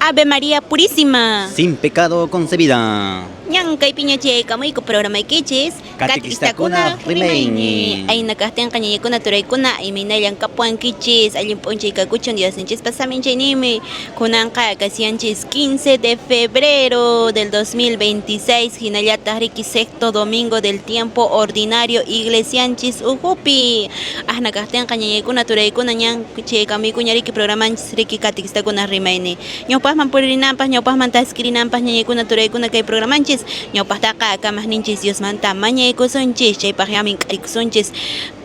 Ave María Purísima. Sin pecado concebida. Ñan kaypiña chayaykamuyku programaykichis. Katikistakuna rimayni. Ayna kaqtinqa ñañakuna turaykuna imaynallan kapuwankichis allin p'unchay kakuchun Diosninchispa saminchaynimi. Kunanqa kasianchis 15 de febrero del 2026 hinallataq riki sexto domingo del tiempo ordinario iglesianchis ukhupi. Ahna kaqtinqa ñañaykuna turaykuna ñan chayaykamuykuña riki programanchis riki katikistakuna rimayni. Ñawpaqman puririnanpaq ñawpaqman taskirinanpaq ñañaykuna turaykuna kay programanchis ñawpaqtaqa kamaqninchis Diosmanta mañaykusunchis chaypaq yamin k'arikusunchis.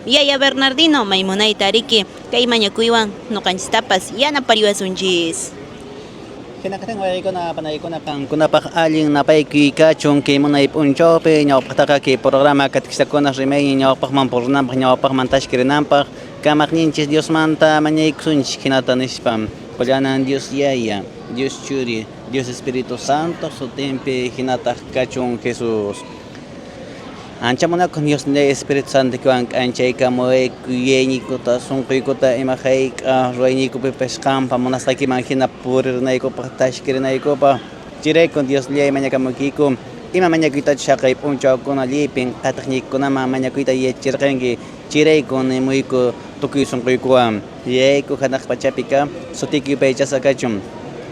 Yaya Bernardino maymunayta riki kay mañakuywan ñuqanchistapas yanapariwasunchis. Hinaqtin waykuna panaykuna qankunapaq allin napaykuy kachun kay munay p'unchawpi ñawpaqtaqa kay programa katikistakuna rimayni ñawpaqman purinanpaq ñawpaqman tashkirinanpaq kamaqninchis Diosmanta mañaykusunchis hinata nispa Qollanan Dios Yaya, Dios Churi, Dios Espíritu Santo sutinpi hinataq kachun Jesús. Ancha munakuq Dios Espíritu Santo kiwan k'anchaykamuwayku yuyayniykuta sunquykuta ima hayk'a ruwayniykupipas qampa munasqaykiman hina puririnaykupaq tashkirinaykupaq chayrayku Diosllay mañakamuykiku ima mañakuytachus haqay p'unchawkuna llipin qatiqniykunaman mañakuyta yachachirqanki chayrayku nimuyku tukuy sunquykuwan yayayku hanaq pachapi ka sutiyki yupaychasqa kachun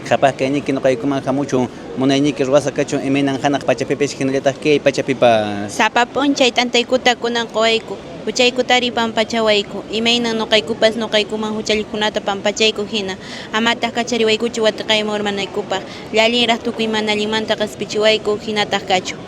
qhapaq kayniyki ñuqaykuman hamuchun munayniyki ruwasqa kachun imaynan hanaq pachapipis hinallataq kay pachapipas. Sapa p'unchay t'antaykuta kunan quwayku, huchaykutari pampachawayku, imaynan ñuqaykupas ñuqaykuman huchallikunata pampachayku hina, amataq kachariwaykuchu watiqayman urmanaykupaq, llallinraq tukuy mana allinmanta qispichiwayku, hinataq kachun.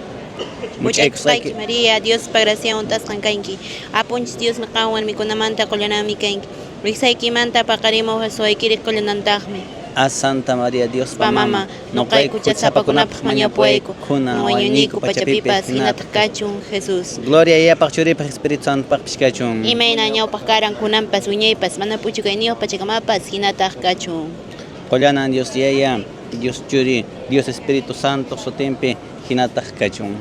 Much'aykusqayki María, Diospa graciawan hunt'asqan kanki. Apunchis Diosmi qanwan mikhunamanta qullananmi kanki. Wiksaykimanta paqarimuq suwaykiriq qullanantaqmi. A Santa María Diospa mama, ñuqayku huchasapakunapaq mañapuwayku, kunan wañuyniku pachapipas hinataq kachun, Jesús. Gloria Yayapaq Churipaq Espíritu Santopaqpis kachun. Imayna ñawpaq karan kunanpas wiñaypas mana p'uchukayniyuq pachakamapas hinataq kachun. Qollanan Dios Yaya, Dios Churi, Dios Espíritu Santo sutinpi hinataq kachun.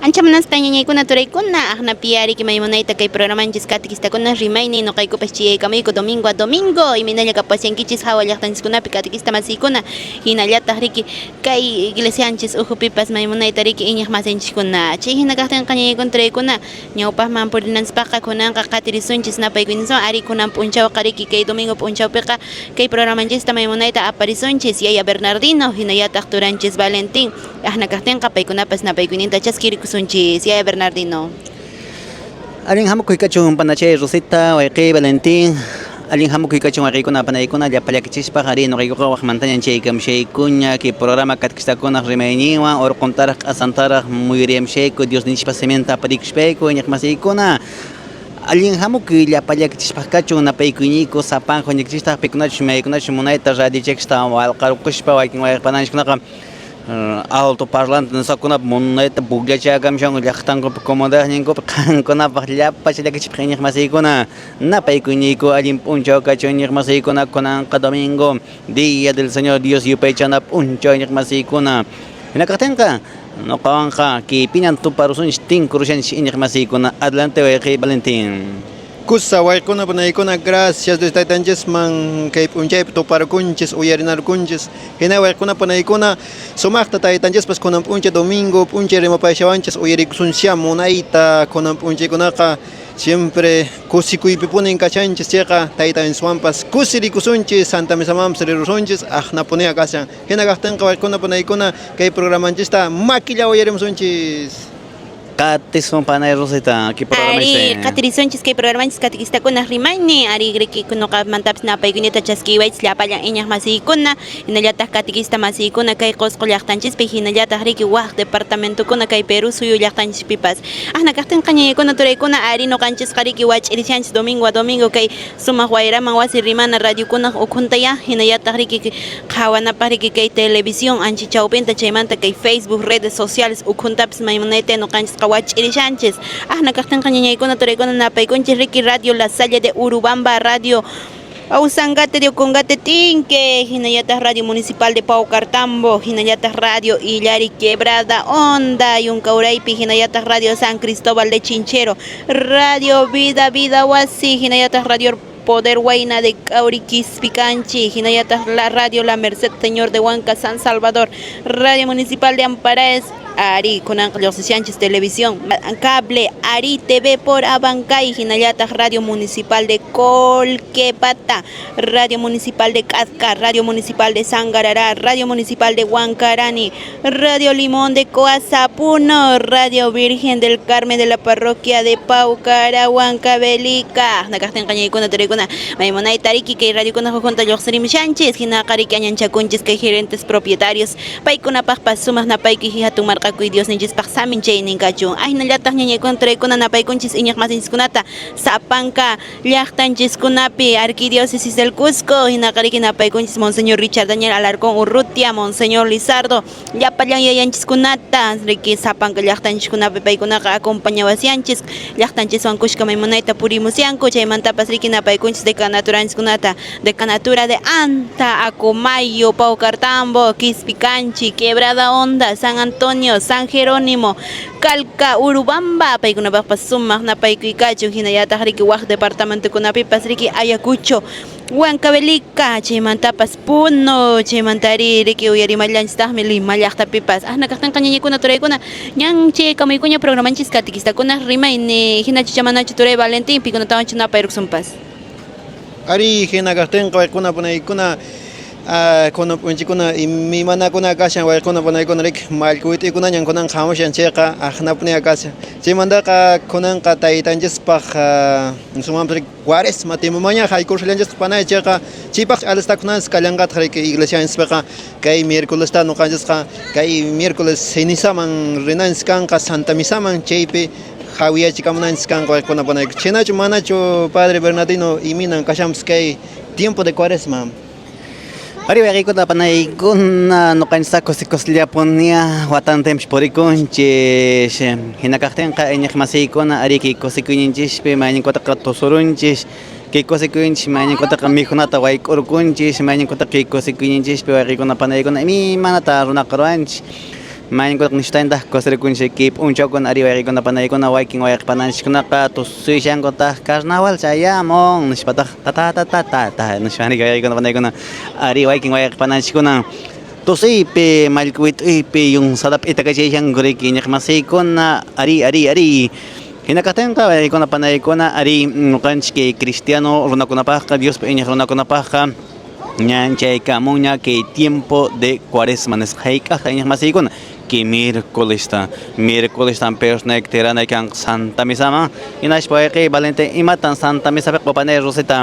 Ancha munasqa ñañaykuna turaykuna aqnapi ariki maymunayta kay programanchis katikistakuna rimayni ñuqaykupas chiyaykamuyku domingo a domingo imaynalla kapasiankichis hawa llaqtanchiskunapi katikista masiykuna hinallataq riki kay iglesianchis ukhupipas maymunayta riki iñiq masinchiskuna chay hina kaqtinqa ñañaykuna turaykuna ñawpaqman purinanchispaqqa kunanqa qatirisunchis napaykuyninchis ari kunan p'unchawqa riki kay domingo p'unchawpiqa kay programanchista maymunayta aparisunchis Yaya Bernardino hinallataq turanchis Valentín Aqna kaqtinqa paykunapas napaykuyninta chaskirikusunchis Yaya Bernardino. Allin hamukuy kachun panachay Rosita, wayqiy Valentín. Allin hamukuy kachun wayqiykuna panaykuna llapallakichispa ari ñuqaykuqa waqmantañan chaykamushaykuña kay programa katikishtakunaq rimayninwan urquntaraq q'asantaraq muyuriyamushayku Diosninchikpa siminta aparikushpayku iñiqmasiykuna. Allin hamukuy llapallakichispa kachun napaykuyniyku sapanka huñukichistaq pikunachus maykunachus munayta radiochakista walqarquspa wakin wayqipananchiskunaqa altoparlante nisqakunapi munayta pukllachakamushanku llaqtankupi comunidadninkupi qankunapaq llapa challakichispa iñiqmasiykuna napaykuyniyku allin p'unchaw kachun iñiqmasiykuna kunanqa domingo día del Señor Dios yupaychana p'unchaw iñiqmasiykuna hina kaqtinqa ñuqawanqa kaypiñan tuparusunchik tinkurushanchik iñiqmasiykuna adelante wayqiy Valentín. Kusa waykuna panaykuna gracias Dios taytanchisman kay p'unchaypi tuparkunchis uyarinarkunchis hina waykuna panaykuna sumaqta taytanchispas kunan p'unchay domingo p'unchay rimapayashawanchis uyarikusunchá munayta kunan p'unchaykunaqa siempre kusikuypipunin kachanchis chayqa taytanchiswanpas kusirikusunchis Santa Misamanpas rirusunchis aqnapunia kashan hina kaqtinqa waykuna panaykuna kay programanchista makilla uyarimusunchis. Qatisun panay Rosita, kay programa Ari, qatirisunchis kay programanchis katikistakuna rimayni, ari riki ñuqamantapas napaykunata chaskiwaychis llapallan iñiq masiykuna, hinallataq katikista masiykuna kay Qusqu llaqtanchispi, hinallataq riki waq departamentokuna kay Perú suyu llaqtanchispipas. Aqna kaqtinqa ñañaykuna turaykuna ari ñuqanchisqa riki wach'irishanchis domingo a domingo kay sumaq wayraman wasi rimana radiokunaq ukhuntaya, hinallataq riki qhawanapaq riki kay televisión ancha chawpinta chaymanta kay Facebook redes sociales ukhuntapis maymunayta ñuqanchisqa wach'irishanchis. Aqna kaqtinqa ñañaykuna turaykuna napaykunchis riki Radio La Salle de Urubamba, Radio Ausangate de Ocongate Tinque, hinallataq Radio Municipal de Paucartambo, hinallataq Radio Illari Quebrada Onda, Yuncauraypi, hinallataq Radio San Cristóbal de Chinchero, Radio Vida Vida Wasi, hinallataq Radio Poder Huayna de Cauri Quispicanchi, hinallataq la Radio La Merced Señor de Huanca San Salvador, Radio Municipal de Amparaes, Ari kunanqa lluqsishanchis televisión, cable Ari TV por Abancay, hinallataq Radio Municipal de Colquepata, Radio Municipal de Cazca, Radio Municipal de Sangarará, Radio Municipal de Huancarani, Radio Limón de Coazapuno, Radio Virgen del Carmen de la Parroquia de Paucara, Huancavelica. Nakaqtinqa ñaykuna turaykuna maymunayta riki kay radiokuna hukkunta lluqsirimushanchis, hinaqa riki añanchakunchis kay gerentes propietarios paykunapaqpas sumaq napaykuy hatun marqakuy Diosninchispaq saminchaynin kachun. Ahinallataq ñañaykuna turaykuna napaykunchis iñiqmasinchiskunata sapanka llaqtanchiskunapi Arquidiócesis del Cusco, hinaqa riki napaykunchis Monseñor Richard Daniel Alarcón Urrutia, Monseñor Lizardo, llapallan yayanchiskunata riki sapanka llaqtanchiskunapi paykunaqa acompañawasianchis llaqtanchiswan kushka maymunayta purimusyanku, chaymantapas riki napaykunchis decanaturanchiskunata, decanatura de Anta, Acomayo, Paucartambo, Quispicanchi, Quebrada Honda, San Antonio, San Jerónimo, Calca, Urubamba, paykunapaqpas sumaq napaykuy kachun, hinallataq riki waq departamentokunapipas riki Ayacucho, Huancavelica, chaymantapas Puno, chaymantari riki uyarimallanchistaqmi Lima llaqtapipas. Asna kaqtinqa ñañaykuna turaykuna ñan chay kamaykuña programanchis catequistakuna rimayni hinachu chamanachu turay Valentín pikunatawan napayruqsunpas. Ari hina kaqtinqa waykuna panaykuna kunan p'unchikuna imaymanakuna kashan waykuna panaykuna riki mallkuwit'ikunañan kunanqa hamushan chayqa aqnapunia kashan chaymantaqa kunanqa taytanchispaq sumanpas riki cuaresma tiempomanña haykushallanchistaq panay chayqa chaypaq alistakunanchis kallanqataq riki iglesianchispiqa kay miércolesta ñuqanchisqa kay miércoles cenizaman rinanchis kanqa Santa Misaman chaypi hawiyachikamunanchis kanqa waykuna panayku chaynachu manachu padre Bernardino iminan kashanpas kay tiempo de cuaresma. Ari wayqikuna panaykuna ñuqanchista kusikusllapunia watantinpis purikunchis hina kaqtinqa iñiqmasiykuna ari kay kusikuyninchispi mayninkutaqa tusurunchis kay kusikuyninchis mayninkutaqa mikhunata wayk'urkunchis mayninkutaqa kay kusikuyninchispi wayqikuna panaykuna imaymanata runaqa ruwanchis mayninkutaqa nishtayntaq kusirikunchis kay p'unchawkuna ari wayqikuna panaykuna wakin wayqi pananchiskunaqa tusuyllankutaq carnaval chayamun nishpataq ta ta ta ta ta ta nishpa wayqikuna panaykuna ari wakin wayqi pananchiskuna tusuypi mallkuwit'uypi yunsata p'itakachashanku riki iñiqmasiykuna ari ari ari hina kaqtinqa wayqikuna panaykuna ari ñuqanchik kay cristiano runakunapaqqa Diospa iñiq runakunapaqqa ñan chaykamunña kay tiempo de cuaresma nisqa hayk'aqta iñiqmasiykuna kay miércolesta miércolestan persnayki tiranayki kanqa Santa Misaman hinaspa wayqiy Valentín imatan Santa Misapiqa panay Rosita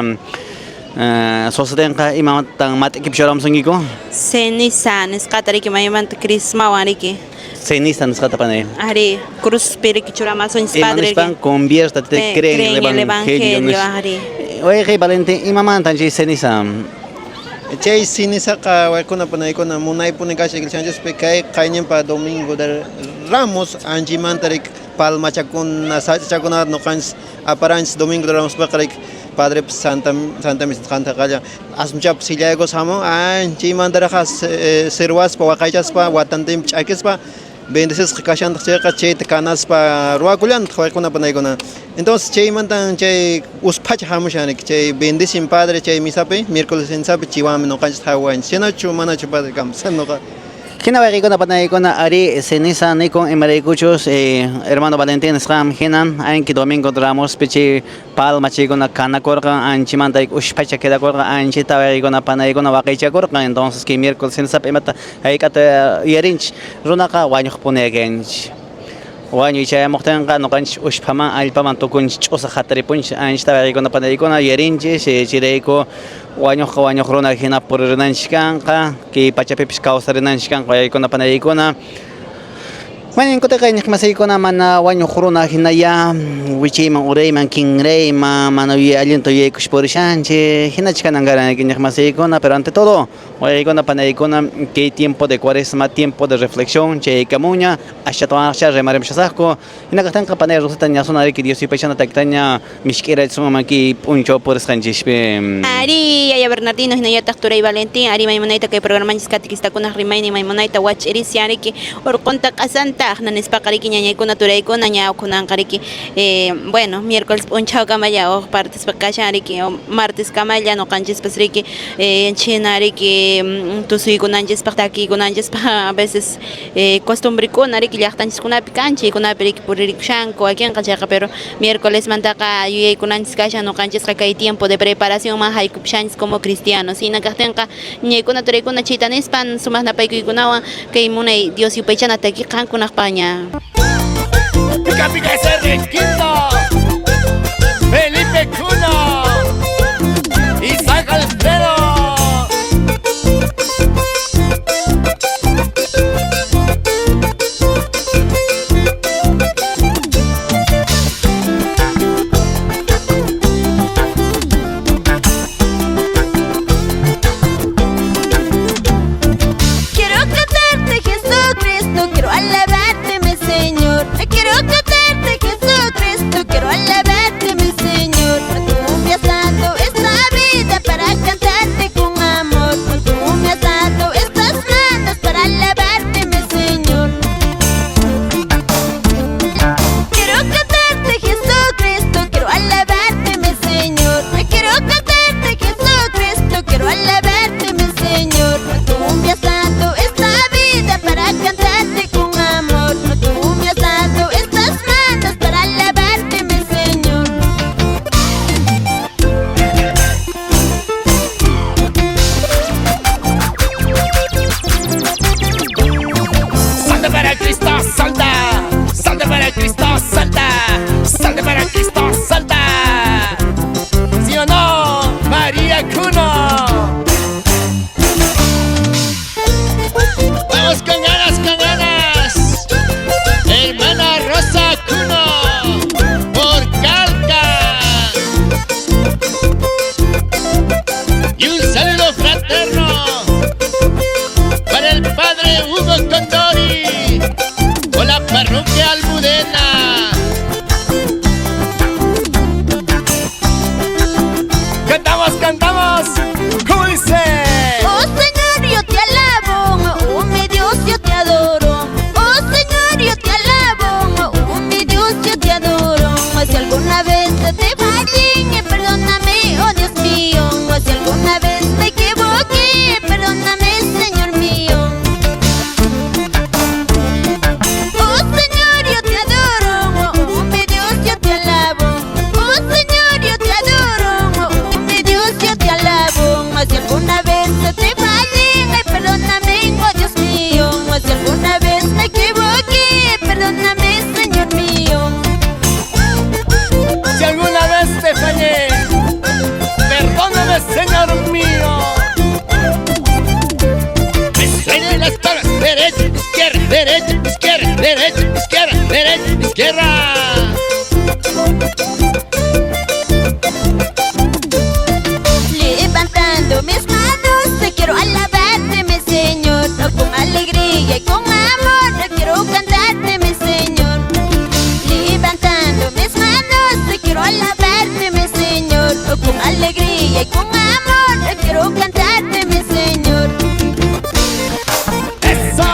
sucedinqa imatan mat'ikipi churamusunkiku. Ceniza nisqata riki maymanta crismawan riki. Ceniza nisqata panay. Ari cruzpi riki churamasunchis padre. Ima nishpan conviértete, cree en el evangelio. Ari. Wayqiy Valentín imamantan chay ceniza. Chay cenizaqa waykuna panaykuna munaypuni kashan iglesianchispi kay qayninpa domingo de Ramos anchimanta riki palmachakuna sach'achakuna ñuqanchis aparanchis domingo de Ramospaqa riki padre Santa Santa Misa qantaqalla asmuchapas sillaykus hamun anchaymantaraqa sirwaspa waqaychaspa watantinpi ch'akispa bendecisqa kashantaq chayqa chayta kanaspa ruwakullantaq waykuna panaykuna entonces chaymantan chay usphacha hamushan riki chay bendicen padre chay misapi miércoles cenizapi chaywanmi ñuqanchis hawanchis chaynachu manachu padre kanpas ñuqa. Hina wayqikuna panaykuna ari ceniza nikun imaraykuchus hermano Valentín nisqanman hina anki domingo de Ramospi chay palma chaykuna kanakurqan anchimanta ushphacha quedakurqan anchita wayqikuna panaykuna waqaychakurqan entonces kay miércoles cenizapi imata hayk'ata yuyarinchik runaqa wañuqpuni kanchik wañuy chayamuqtinqa ñuqanchik ushphaman allpaman tukunchik ch'usaq hataripunchik anchita wayqikuna panaykuna yuyarinchik chayrayku wañuqqa wañuq runa hina puririnanchik kanqa kay pachapipis kawsarinanchik kanqa wayqikuna panaykuna Mañankutaqa iñiqmasiykuna mana wañuq runa hinaya wichayman urayman kinrayman mana allinta yuyaykush purishanchik hinachi kanan karan iñiqmasiykuna pero ante todo wayqikuna panaykuna kay tiempo de cuaresma tiempo de reflexión chaykamunña ashatawanaqcha rimarimshasaqku hina kaqtinqa panay Rosita ñasuna riki Dios yupaychana taktaña mishk'irachisuman kay p'unchaw purisqanchikpi. Ari yaya Bernardino hinallataq turay Valentín ari maymunayta kay programanchis catequistakunaq rimaynin maymunayta wach'irisian riki urqunta q'asanta Aqna nispaqa riki ñañaykuna turaykuna ña kunanqa riki bueno, miércoles p'unchawkamalla huk partespi kashan riki martes kamalla ñuqanchispas riki chhina riki tusuykunanchispaq takiykunanchispaq a veces costumbrekuna riki llaqtanchiskunapi kan chaykunapi riki puririkushanku wakinqa chayqa pero miércolesmantaqa yuyaykunanchis kashan ñuqanchisqa kay tiempo de preparacionman haykupushanchis como cristianos. Hina kaqtinqa ñañaykuna turaykuna chayta nispan sumaq napaykuykunawan kay munay Dios yupaychana taki qankunaqpaña. Pica pica ese riquito. Felipe Cuno. Isaac Alfredo. Quiero cantarte, Jesucristo, quiero alabarte, mi Señor. Quiero cantarte, Jesucristo, quiero alabarte, mi Señor. Tú me has dado esta vida para cantarte con amor. Tú me has dado estas manos para alabarte, mi Señor. Quiero cantarte, Jesucristo, quiero alabarte, mi Señor. Quiero cantarte, Jesucristo, quiero alabarte, mi Señor. Tú me has dado esta vida para cantarte con amor. Tú me has dado estas manos para alabarte, mi Señor. Salta para Cristo, salta. Salta para Cristo, salta. Salta para Cristo, salta. ¿Sí o no? María Cuno. Vamos con ganas, con ganas. Hermana Rosa Cuno. Por Calca. Y un saludo fraterno para el padre Hugo Condori o la parroquia Almudena. Cantamos, cantamos, ¿cómo dice? Oh Señor, yo te alabo, oh mi Dios, yo te adoro. Oh Señor, yo te alabo, oh mi Dios, yo te adoro. Si alguna vez te fallé, perdóname, oh Dios mío. Si alguna vez me equivoqué, perdóname, Señor mío. Oh Señor, yo te adoro, oh mi Dios, yo te alabo. Oh Señor, yo te adoro, oh mi Dios, yo te alabo. Si alguna vez te fallé, perdóname, oh Dios mío. Si alguna vez me equivoqué, perdóname, Señor mío. Si alguna vez te fallé, perdóname, Señor mío. Me suenan las palmas, derecha, izquierda, derecha, izquierda, derecha, izquierda, derecha, izquierda. Levantando mis manos, te quiero alabarte, mi Señor. Con alegría y con amor, quiero cantarte, mi Señor. Levantando mis manos, te quiero alabarte, mi Señor. Con alegría y con amor, quiero cantarte, mi Señor. ¡Eso!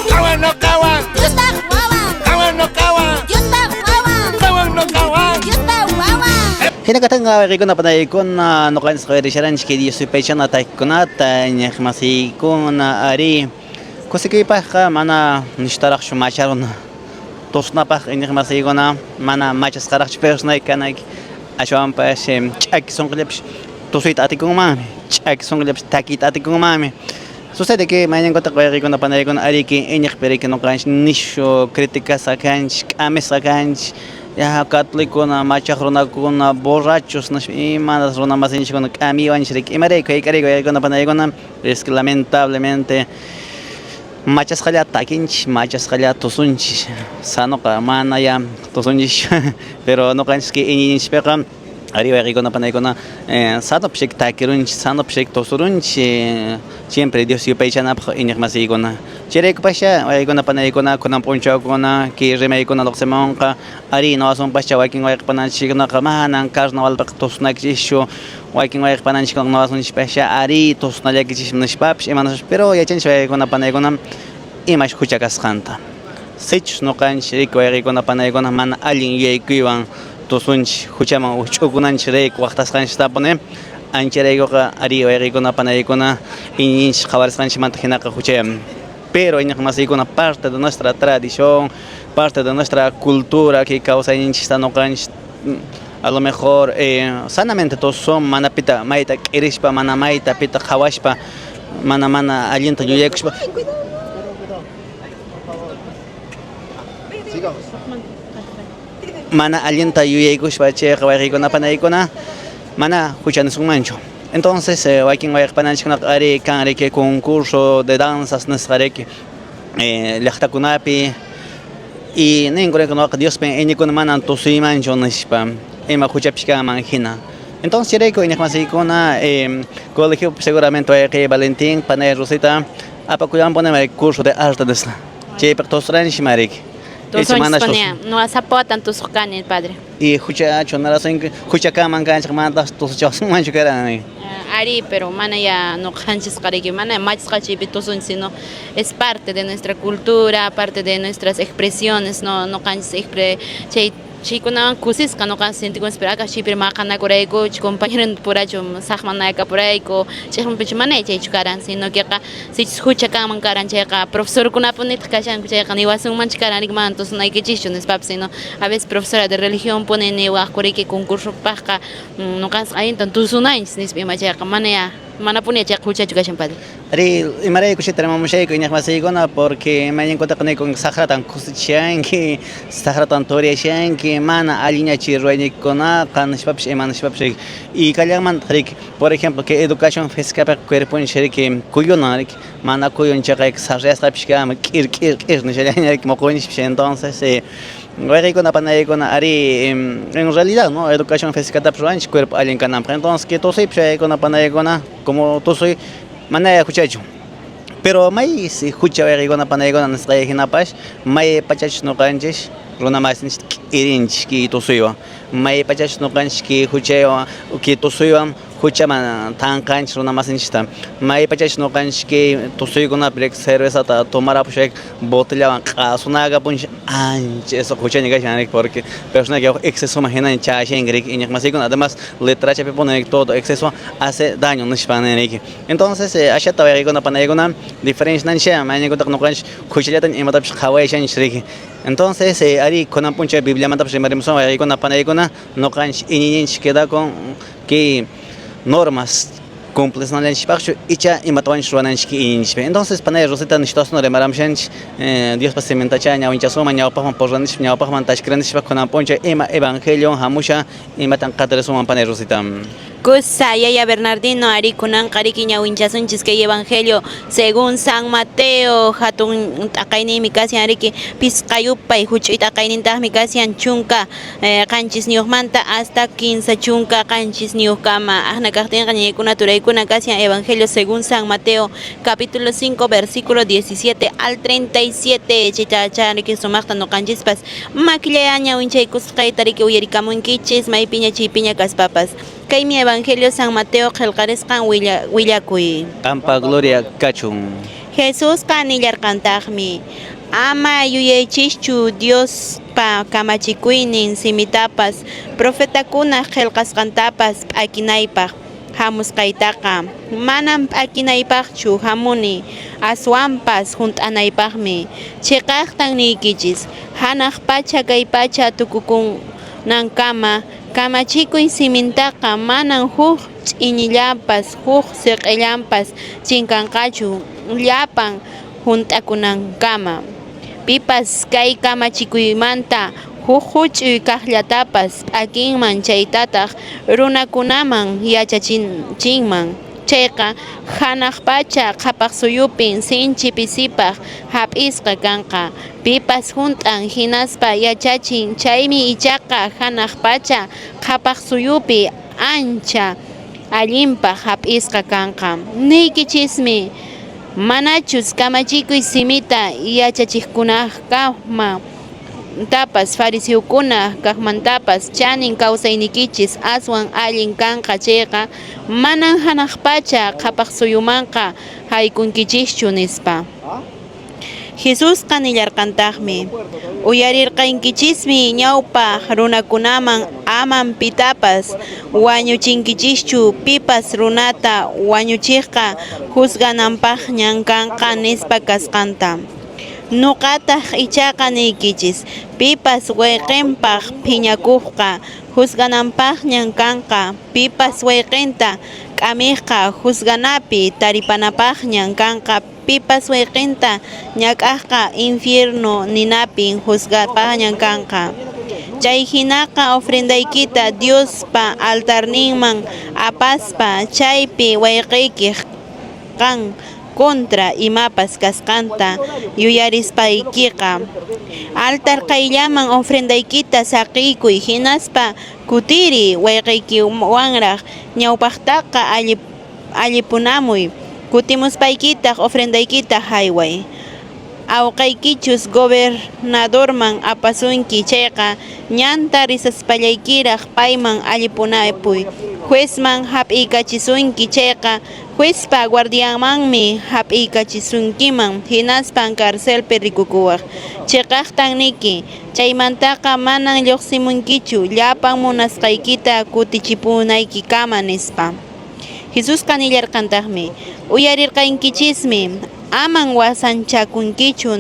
¡Kawan no kawan! Dios está guawan, ¡Kawan no kawan! Dios está guawan, ¡Kawan no kawan! Dios está guawan. Hina katinqa wayqiykuna panaykuna ñuqanchis qhawarisharanchik kay Dios yupaychana takikunata iñiq masiykuna ari kusikuypaqqa mana nishtaraqchu macharuna tusunapaq iñiq masiykuna mana machasqaraqchu personayki kanayki ashwanpas ch'aki sunqullapish tusuyta atikunmanmi ch'aki sunqullapish takiyta atikunmanmi. Sucede que mayninkuta wayqiykuna panaykuna ariki iñiqpi riki ñuqanchik nishu criticasqa kanchik k'amisqa kanchik ya catolicokuna machaq runakuna borrachos nispa imanas runa masinchikkuna k'amiwanchik riki imarayku hayk'arayku wayqiykuna panaykuna es que lamentablemente machasqallata takinchik machasqallata tusunchik sanoqa mana ya tusunchikchu pero ñuqanchik iñiyninchikpiqa ari wayqiykuna panaykuna sanopish takirunchik sanopish tusurunchik siempre Dios yupaychanapaq iñiq masiykuna chayraykupasha wayqiykuna panaykuna kunan p'unchawkuna kay rimaykuna lluqsimunqa ari ñuqasunpascha wakin wayqi pananchikkunaqa manan carnavalpiqa tusunakichischu wakin wayqi pananchikkunaqa ñuqasunchikpascha ari tusunallaykichismi nishpapish imanaspapish pero yachanchik wayqiykuna panaykuna imash hucha kasqanta. Sichus ñuqanchik riki wayqiykuna panaykuna mana allin yuyaykuywan tusunchik huchaman wikch'ukunanchikrayku waqtasqanchiktapuni ancharaykuqa ari wayqiykuna panaykuna iñinchik qhawarisqanchikmanta hinaqa huchayam. Pero iñiqmasiykuna parte de nuestra tradición, parte de nuestra cultura kay kawsayninchikta ñuqanchik a lo mejor sanamente tusun mana pita mayta k'irispa mana mayta pita qhawaspa mana mana allinta yuyaykuspa. Mana allinta yuyaykuspa chayqa wayqiykuna panaykuna mana huchanisunmanchu. Entonces wakin wayqipananchikkunaqa ari kan riki concurso de danzas nisqa riki llaqtakunapi y ninku riki nuqaqa Diospin iñikuni manan tusuymanchu nispa ima huchapish kanman hina. Entonces chayrayku iñiqmasiykuna colegiopi seguramente wayqiy Valentín panay Rosita apakullanpuni curso de arte nisqa chaypiqa tusuranchikmi riki. Tusunchis nuqa sapa watan tusuq kani, padre. Y huchachu narasunki hucha kanman kanchik manataq tusuchawasunmanchu karan. Ari, pero mana ya ñuqanchisqa riki mana machasqa chaypi tusunchis, sino es parte de nuestra cultura, parte de nuestras expresiones, no ñuqanchis chay chaykunawan kusisqa ñuqanchis sentikunchis, pero akash chaypi maqanakuraykuchu compañero purachu saqmanakapurayku ch'iqmipichu mana chaychu karan, sino queqa sichus hucha kanman karan chayqa profesorkunapunitaq kashanku chayqa niwasunmanchu karan riki mana tusunaykichischu nispapis, sino a veces profesora de religión puni niwaqku riki concursopaqqa ñuqanchis allintan tusunanchis nispa ima chayqa mana ya manapuni chayqa huchachu kashan, padre. Ari, imarayku chayta rimamushayku iñiqmasiykuna porque mayninkunataqa nikun saqratan kusichishanki, saqratan turiyashanki, mana allinñachi ruwayniykunaqa nishpapish ima nishpapish y kallanmantaq riki, por ejemplo kay educación físicapiqa cuerponchik riki kuyunan riki, mana kuyun chayqa sarrayasqapish kanman k'ir k'ir k'ir nishallaña riki muquyninchikpish. Entonces wayqiykuna panaykuna ari en realidad no educación físicatapish ruwanchik cuerpo allin kananpaq. Entonces kay tusuypish wayqiykuna panaykuna como tusuy mana huchachu. Pero may hucha wayqiykuna panaykuna nisqay hinapash may pachachus ñuqanchik runa masinchikta k'irinchik kay tusuywan, may pachachus ñuqanchik kay huchaywan kay tusuywan huchaman tanqanchik runa masinchikta, may pachachus ñuqanchik kay tusuykunapi riki cervezata tomarapusha botellawan q'asunakapunchik ancha eso huchaña kashan riki porque persona que excesoman hinaña chayashanki riki iñiqmasiykuna. Además letrachapi pone todo exceso hace daño nishpa riki. Entonces ashata wayqiykuna panaykuna diferenciananchik mayninkunataqa ñuqanchik huchallata imatapish qhawayashanchik riki. Entonces ari kunan p'unchay Bibliamantapish rimarimusun wayqiykuna panaykuna ñuqanchik iñiyninchik quedakun kay normas cumplisnallanchikpaqchu icha imatawanchik ruwananchik iñiyninchikpi. Entonces panay Rosita nishtasuna rimaramushanchik Diospa simintacha ñawinchasuman ñawpaqman purranchik ñawpaqman tashkiranchikpaq kunan p'unchay ima evangelio hamusha imatan qatirisuman panay Rosita. Kusa yaya Bernardino ari kunanqa riki ñawinchasunchis kay evangelio según San Mateo hatun t'aqayniymi kashan riki pisqayupay huch'uy t'aqaynintaqmi kashan 17niyuqmanta hasta 37niyuqkama. Aqna kaqtinqa ñañaykuna turaykuna kashan evangelio según San Mateo capítulo 5 versículo 17 al 37 chaytacha riki sumaqta ñuqanchispas makillaya ñawinchaykusqayta riki uyarikamunkichis maypiña chaypiña kaspapas. Kaymi Evangelio San Mateo qillqarisqan willakuy. Qampa gloria kachun. Jesusqa nillarqantaqmi ama yuyaychischu Diospa kamachikuynin simitapas profetakunaq qillqasqantapas p'akinaypaq hamusqaytaqa manam p'akinaypaqchu hamuni aswanpas hunt'anaypaqmi. Chiqaqtan niykichis hanaq pacha kay pacha tukukunankama kamachikuy simintaqa manan huk ch'iñillanpas huk siq'illanpas chinkanqachu llapan hunt'akunankama. Pipas kay kamachikuymanta huk huch'uy kaqllatapas p'akinman chaytataq runakunaman yachachinman chayqa hanaq pacha qhapaq suyupin sinchi pisipaq hap'isqa kanqa. Pipas hunt'an hinaspa yachachin chaymi ichaqa hanaq pacha qhapaq suyupi ancha allinpaq hap'isqa kanqa. Niykichismi manachus kamachikuy simita yachachiqkunaqkama tapas fariseokuna kaqmantapas chanin kawsaynikichis aswan allin kanqa chayqa manan hanaq pacha qhapaq suyumanqa haykunkichischu nispa. Jesusqa nillarqantaqmi: Uyarirqankichismi ñawpaq runakunaman amam pitapas wañuchinkichischu, pipas runata wañuchiqqa juzganapaqñan kanqa nispa kasqanta. Nuqataq ichaqa niykichis, pipas wayqinpaq phiñakuqqa juzganapaqñan kanqa, pipas wayqinta k'amiqqa juzganapi taripanapaqñan kanqa, pipas wayqinta ñak'aqqa infierno ninapin juzgapaqñan kanqa. Chay hinaqa ofrendaykita Diospa altarninman apaspa, chaypi wayqiykiq qan contra imapas kasqanta yuyarispaykiqa, altar qayllaman ofrendaykita saqiykuy, hinaspa kutiriy wayqiykiwanraq ñawpaqtaqa allipunamuy, kutimuspaykitaq ofrendaykita hayway. Awqaykichus gobernadorman apasunki chayqa, ñanta rishaspallaykiraq payman allipunapuy. Juezman hap'iykachisunki chayqa, juezpa guardianmanmi hap'iykachisunkiman, hinaspan carcelpi rikukuwaq. Cheqaqtan niyki, chaymantaqa manan lloqsimunkichu llapan munasqaykita kutichipunaykikama, nispa. Jesusqa nillarqantaqmi: Uyarirqankichismi, aman wasanchakunkichu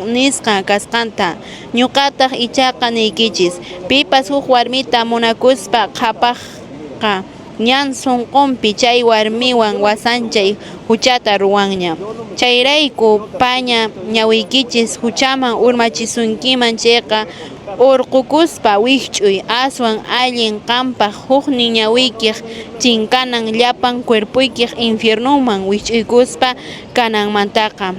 nisqa kasqanta. Ñoqataq ichaqa niykichis, pipas huk warmita munakuspa qhawaqqa, ñan sonqonpi chay warmiwan wasanchay huchata ruwanña. Chayrayku paña ñawiykichus huchaman urmachisunkiman chayqa, hurqokuspa wikch'uy; aswan allin qanpaq huknin ñawiykiq chinkanan llapan cuerpoykiq infiernoman wikch'uykusqa kananmantaqa.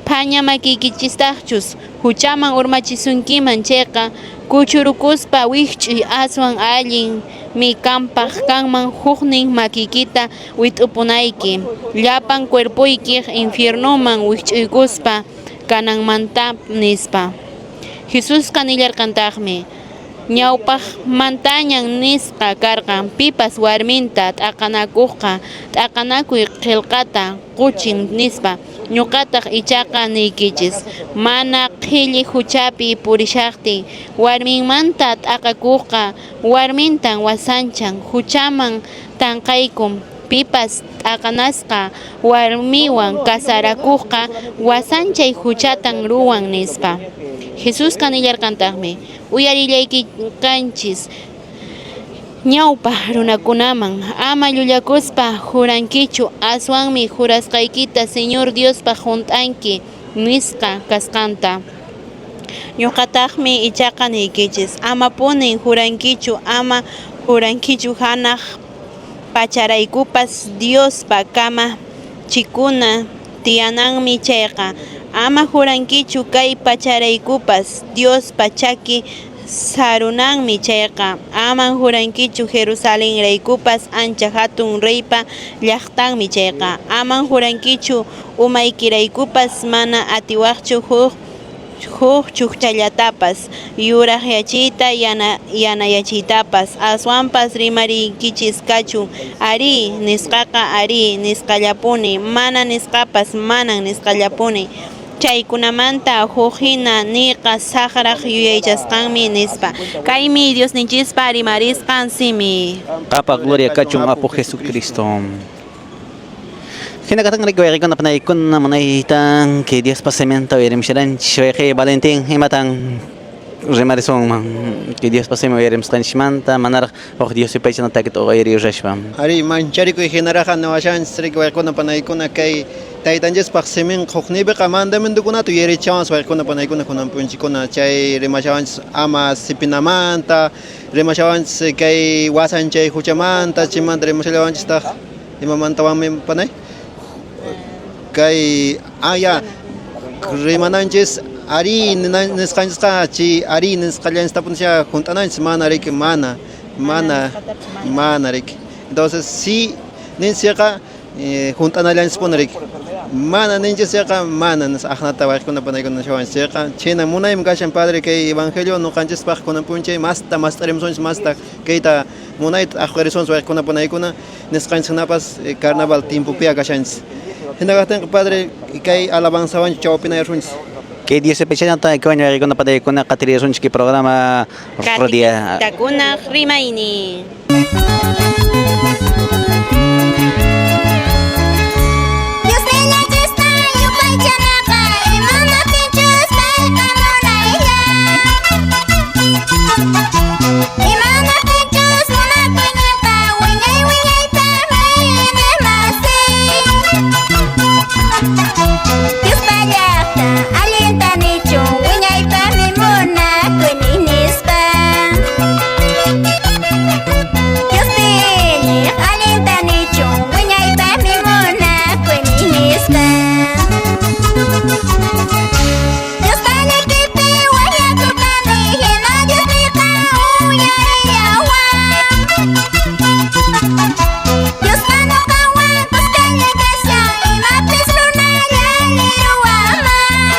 Phaña makiykichistaqchus huchaman urmachisunkiman chayqa, kuchurukuspa wikch'uy; aswan allinmi qanpaq kanman huknin makiykita wit'upunayki, llapan cuerpoykiq infiernoman wikch'uykusqa kananmanta, nispa. Jesusqa nillarqantaqmi: Ñawpaqmantañan nisqa karqan, Pipas warminta t'aqanakuqqa, t'aqanakuy qelqata qochin, nispa. Ñoqataq ichaqa niykichis, mana qhelli huchapi purishaqtin warminmanta t'aqakuqqa, warmintan wasanchan, huchaman tanqaykun. Pipas t'aqanasqa warmiwan kasarakuqqa, wasanchay huchatan ruwan, nispa. Jesusqa nillarqantaqmi: Uyarirqankichis ñawpa runakunaman, Ama llullakuspa jurankichu, aswanmi jurasqaykita Señor Diospaq hunt'anki, nisqa kasqanta. Ñoqataqmi ichaqa niykichis, Amapunin jurankichu, ama jurankichu hanaq pacharaykupas, Diospa kamachikuna tiyananmi chayqa; ama jurankichu kay pacharaykupas, Diospa chaki sarunanmi chayqa; aman jurankichu Jerusalenraykupas, ancha hatun Reypa llaqtanmi chayqa; aman jurankichu umaykiraykupas, mana atiwaqchu huk chukchallatapas yuraqyachiyta yanayachiytapas. Aswanpas rimayniykichis kachun, Arí nisqaqa arí nisqallapuni, mana nisqapas manan nisqallapuni. Chaykunamanta huk hina niyqa saqraq yuyaychasqanmi, nispa. Kaymi Diosninchispa rimarisqan simi. Qhapaq gloria kachun Apu Jesucristo. Hina kaqtin riki wayqikuna panaykuna munaytan kay Diospa siminta uyarimusharanchis. Wayqi Valentín, imatan rimarisunman kay Diospa simin uyarimusqanchismanta manaraq huk Dios yupaychana takita uyariyushaspa? Arí, mancharikuy hinaraqa niwashanchis riki wayqikuna panaykuna kay taytanchispaq siminqa hukniypiqa mandamientokunata yuyarichiwanchis wayqikuna panaykuna kunan p'unchikuna chay rimashawanchis ama sipinamanta, rimashawanchis kay wasanchay huchamanta, chaymanta rimashallawanchistaq imamantawanmi panay kay aya rimananchis arí nisqanchisqa chay arí nisqallanchistapunichá hunt'ananchis mana riki mana mana mana riki entonces si ninchikqa hunt'anallanchispuni riki mana ninchis chayqa mana aqnata wayqikuna panaykuna nishawanchis chayqa chhayna munaymi kashan padre kay evangelio ñuqanchispaq kunan p'unchay masta mast'arimusunchis masta kayta munayta t'aqwirisunchis wayqikuna panaykuna nisqanchis hinapas carnaval tiempopiya kashanchis. Hina kaqtinqa padre kay alabanzawanchu chawpinayasunchis. Kay Dios pechanata coño waykuna panaykuna qatirisunchik kay programa rodia. Katikitakunaq rimaynin. Diosnillanchista yupaychanaqa imanaptinchus payqa munaylla. Imanaptinchus munakuyninqa wiñay wiñaypaqmi iñiqmasi. Diospa llaqtan allinta nichun wiñaypaqmi munakuynin nispa. Diospi iñiq allinta nichun wiñaypaqmi munakuynin nispa. Diospa llakipi waqyakurqani hina Diosniyqa uyarillawan. Diosqa ñuqawan kuskalla kashan imapis runalla liruwaman.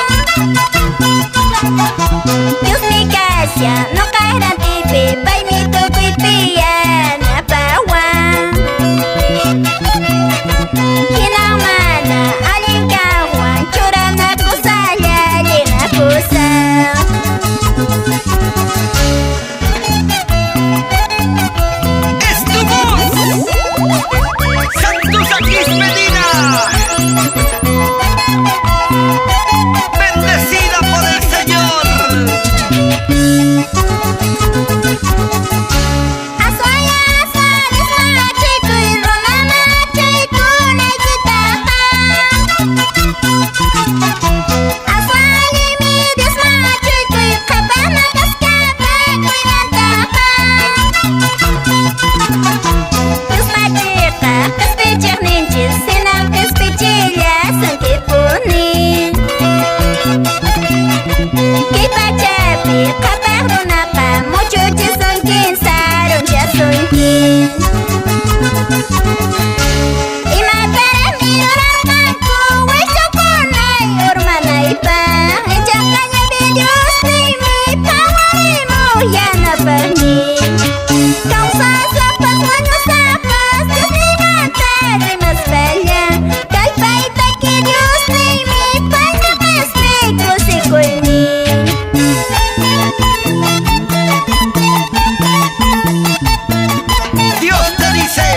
Diosmi kashan ñuqa rantipi paymi tukuypi yanapawan. Hinan mana allin kaqwan churanakusalla llenakusan. ¡Es tu voz! ¡Santos Aquis Medina! ¡Bendecida por el Señor! Aswanya aswa Diosman achikuy runaman achaykunaykitaqa. Aswan allinmi Diosman achikuy qhapaqman kasqata kuynantaqa. Diosma chiqaq q'ispichiqninchis hinan q'ispichillasunkipuni. Kay pachapi qhapaq runaqa muchuchisunkin sarunchasunkin. Imataraqmi rurarqanku wischukunay urmanaypaq ichaqa ñapi Diosniymi phawarimuq yanapaqnin. Kawsaspapas wañuspapas Diosniymanta rimaspalla kallpaytaki Diosniymi paymi q'ispi kusikuynin. Dios te dice,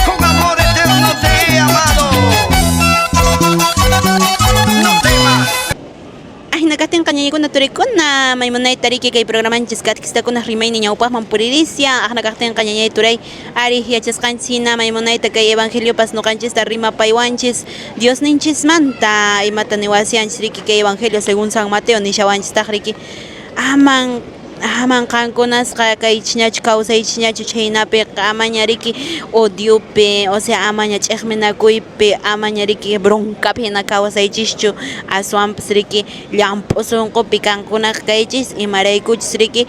con amor eterno te he amado. No temas. Ahina kaqtinqa ñañaykuna turaykuna maymunayta riki kay programanchis katikistakuna rimaynin ñawpaqman puririsya aqna kaqtinqa ñañay turay ari yachasqanchis hina maymunayta kay evangeliopas ñuqanchista rimapaywanchis Diosninchismanta imata niwasianchis riki kay evangelio según San Mateo nishawanchistaq riki aman aman qankunasqa kay chinachu kawsaychinachu chhaynapiqa amaña riki odiopi o sea amaña ch'iqminakuypi amaña riki broncapi hina kawsaychischu aswanpas riki llamp'u sunqupi kankunaqa kaychis imaraykuchis riki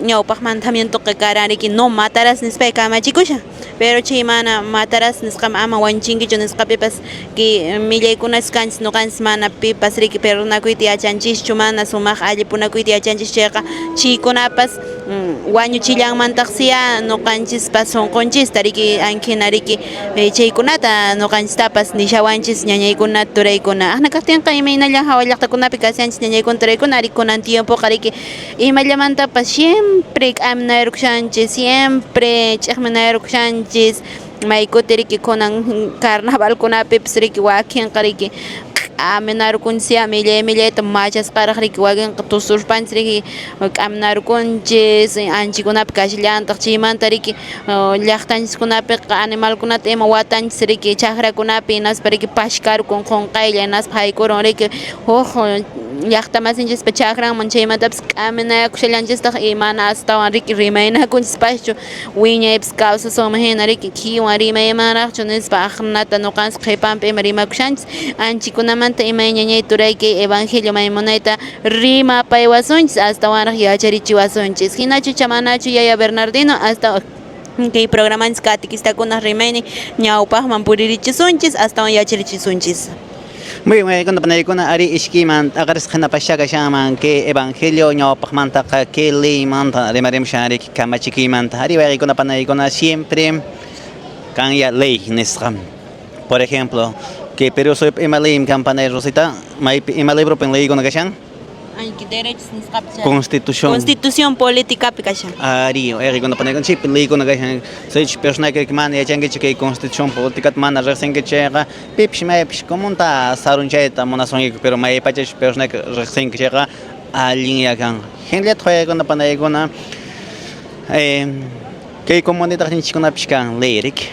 ñawpaq mandamientoqa karan riki no matarás nispay kamachikushan pero chay mana matarás nisqaman ama wañuchinkichu nisqapipas kay millaykunas kanchis ñuqanchis mana pipas riki perdonakuyta yachanchischu mana sumaq allipunakuyta yachanchis chayqa chaykunapas wañuchillanmantaqsiya ñuqanchispa sunqunchista riki ankhina riki chaykunata ñuqanchistapas nishawanchis ñañaykuna turaykuna aqna kaqtinqa imaynalla hawa llaqtakunapi kashanchis ñañaykuna turaykuna ari kunan tiempoqa riki imallamantapas siempre k'aminayrukushanchis siempre ch'iqminayrukushanchis maykuti riki kunan carnavalkunapipis riki wakinqa riki k'aminarukunchis millay millayta machasqaraq riki wakinqa tusurpanchis riki k'aminarukunchis anchikunapi kashallantaq chaymanta riki llaqtanchiskunapiqa animalkunata ima watanchis riki chakrakunapi hinaspa riki pashkarukun qunqaylla hinaspa haykurun riki huk llaqtamasinchispa chakranman chaymantapas k'aminayakushallanchistaq y mana astawan riki rimaynakunchispaschu wiñaypas kawsasunman hina riki kiwan rimaymanraqchu nispa aqnata ñuqanchis qhipanpi ima rimakushanchis anchikunamanta imay ñañay turayki evangelio maymunayta rimapaywasunchis astawanraq yacharichiwasunchis hinachu chamanachu yaya Bernardino hasta kay programanchis katikistakuna rimaynin ñawpaqman puririchisunchis astawan yacharichisunchis. Muy bien, waykuna panaykuna ari ishkiman aqarisqa hinapasha kashanman kay evangelio ñawpaqmantaqa kay leymanta rimarimushan ari kamachikuymanta ari waykuna panaykuna siempre kanya ley nisqa. Por ejemplo, kay Perú suyupi ima leymi kan panay Rosita, maypi ima libropin leykuna kashan? Derechos nisqapi. Constitución. Constitución politicapi kashan. Ari, wayqikuna panaykuna chaypi leykuna kashan. Sichus personayki mana yachankichu kay constitución politicata mana riqsinki chayqa, pipish maypish comunta sarunchayta munasunkiku, pero maypachachus personayki riqsinki chayqa allinya kanqa. Hinallataq wayqikuna panaykuna kay comunidadninchikkunapish kan ley riki.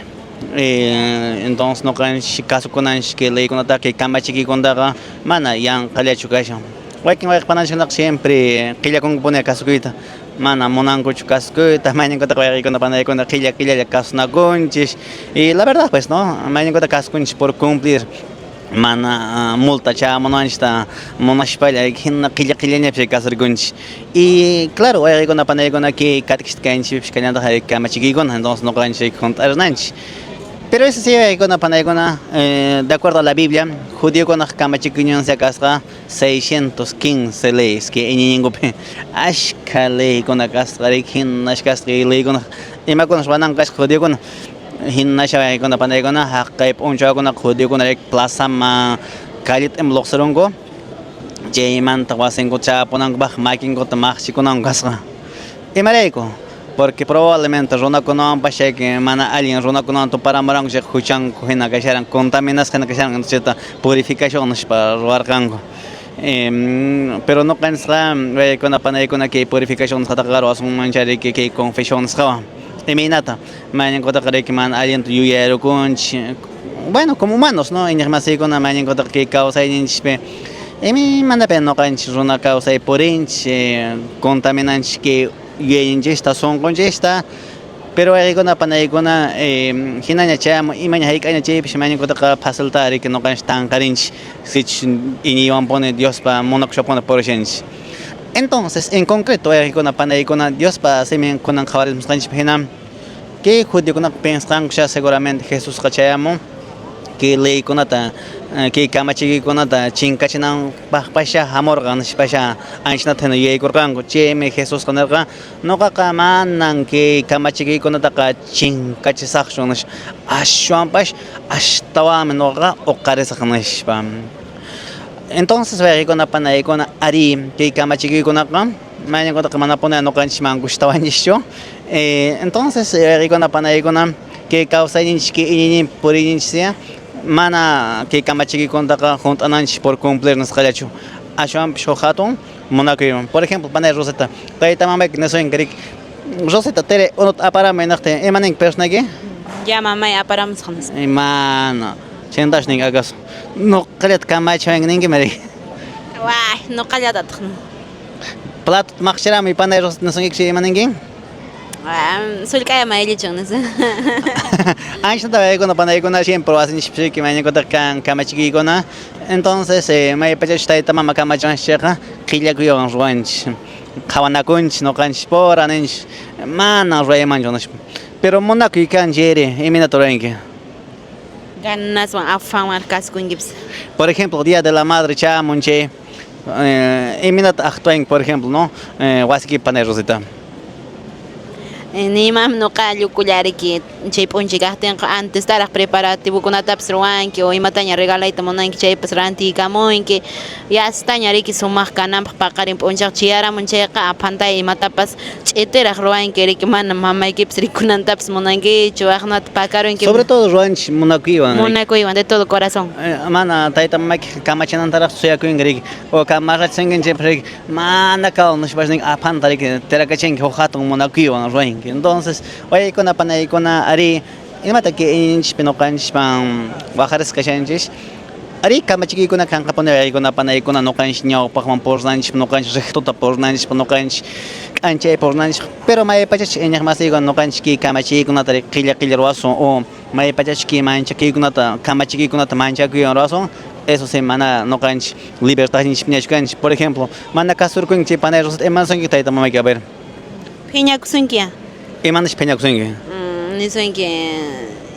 Entonces ñuqanchik kasukunanchik kay leykunataqa kay kamachikuykunataqa mana yanqallachu kashan. Wakin wayqi pananchikkunaqa siempre qillakunkupuni kasukuyta, mana munankuchu kasukuyta, mayninkutaqa wayqikuna panaykuna qilla qillalla kasunakunchik. Y la verdad pues no, mayninkuta kasukunchik por cumplir, mana multa chayamunanchikta munashpalla hina qilla qillañapish kasurkunchik. Y claro, wayqikuna panaykuna kay katikista kayninchikpish kallantaj kamachikiykuna, entonces ñuqanchik hunt'arinanchik. Pero eso sí, wayqikuna panaykuna, de acuerdo a la Biblia, judiokunaq kamachikuyninsi kasqa 615 leyes kay iñiyninkupi ashka leykuna kasqa riki, hinash kasqa kay leykuna imakunas ruwananku kasqa judiokuna. Hinasha wayqikuna panaykuna haqay p'unchawkunaqa judiokuna riki plazaman calleta ima lluqsirunku, chaymanta wasinkuta chayapunankupaq makinkuta maqchikunanku kasqa. Imarayku? Porque probablemente runakunawanpash chayki mana allin runakunawan tuparamuranku chayqa huchanku hina kasharan, contaminasqa hina kasharan, chayta purificación nishpa ruwarqanku. Pero ñuqanchikqa waykuna panaykuna kay purificación nisqataqa ruwasunman riki kay confesión nisqawan. Imaynata? Mayninkutaqa riki mana allinta yuyayrukunchik. Bueno, como humanos, ¿no? Iñiqmasiykuna mayninkutaqa kay kawsayninchikpi imaymanapi ñuqanchik runa kawsay purinchik, contaminanchik kay yuyayninchikta, sunqunchikta. Pero wayqikuna panaykuna hinaña chayamun imaña hayk'aña chaypish mayninkutaqa facilta riki ñuqanchik tanqarinchik sichus iñiywanpuni Diospa munakushapuni purishanchik. Entonces, en concreto, wayqikuna panaykuna Diospa simin kunan qhawarimusqanchikpi hina kay judiokunaqa pensqanku seguramente Jesusqa chayamun kay leykunata kay kamachikuykunata chinkachinanpaqpasha hamurqan nishpasha anchanata hina yuyaykurqanku. Chaymi Jesusqa nirqan ñuqaqa manan kay kamachikuykunataqa chinkachisaqchu nispa, ashwanpash ashtawanmi ñuqaqa uqarisaq nishpa. Entonces wayqikuna panaykuna ari kay kamachikuykunaqa mayninkutaqa manapuni ñuqanchikman gustawanchikchu. Entonces wayqikuna panaykuna kay kawsayninchik kay iñiyninpi puriyninchik mana kay kamachikuykunataqa hunt'ananchik por cumplir nisqallachu, ashwanpish huk hatun munakuywan. Por ejemplo, panay Rosita, tayta mamayki nisunki riki, Rosita tiri unuta aparamuy niqtin ima ninki personayki? Ya mamay aparamusaq nispa. Mana, chaymantachu ninki acaso? Ñuqallata kamachiwanki ninkimi riki. Way, ñuqallatataq. Platota maqchiramuy panay Rosita nisunkiku ima ninki? Sullk'aya mayllachun nispa. Anchanata waykuna panaykuna siempre wasinchikpi mayninkutaqa kan kamachikuykuna. Entonces maypachachus tayta mama kamachiwanchik chayqa qillakuywan ruwanchik, qhawanakunchik ñuqanchik pura ninchik mana ruwaymanchu nishpa. Pero munakuy kan chayri imaynata ruwanki? Ganaswan afanwan kasukunkipas. Por ejemplo, Día de la Madre chayamun chay imaynata actuanki por ejemplo, no? Wasiykipi panay Rosita. Nimam ñuqa llukullariki chay p'unchay kaqtinqa antestaraq preparativokunatapas ruwanki o imataña regalayta munanki chaypas rantiykamunki, yastaña riki sumaq kananpaq paqarin p'unchayqa chayaramun chayqa aphantay imatapas ch'itiraq ruwanki riki mana mamaykipas rikunantapas munankichu aqnata pakarunki. Sobre todo ruwanchik munakuywan. Munakuywan de todo corazón. Mana tayta mamayki kamachinantaraq suyakuyinki riki o kamarachinki chaypas riki mana kaw nishpash ninki aphanta riki tirakachinki huk hatun munakuywan ruwanki. Entonces, waykuna panaykuna ari imata kay iñinchikpi ñuqanchikman waqarisqa kashanchik. Ari kamachikuykuna kanqapuni waykuna panaykuna ñuqanchik ñawpaqman purinanchik, ñuqanchik rectota purinanchik, ñuqanchik k'anchay purinanchik. Pero maypachachik iñiqmasiykuna ñuqanchik kay kamachikuykunata qilla qilla ruwasun o maypachachik kay manchakuykunata kamachikuykunata manchakuywan ruwasun, eso sí mana ñuqanchik libertadninchikpiñachu kanchik. Por ejemplo, mana kasurkunki chay panay Rosita ima nisunki tayta mamayki a ver. Phiñakusunki. Ima nispa phiñakusunki? Nisunki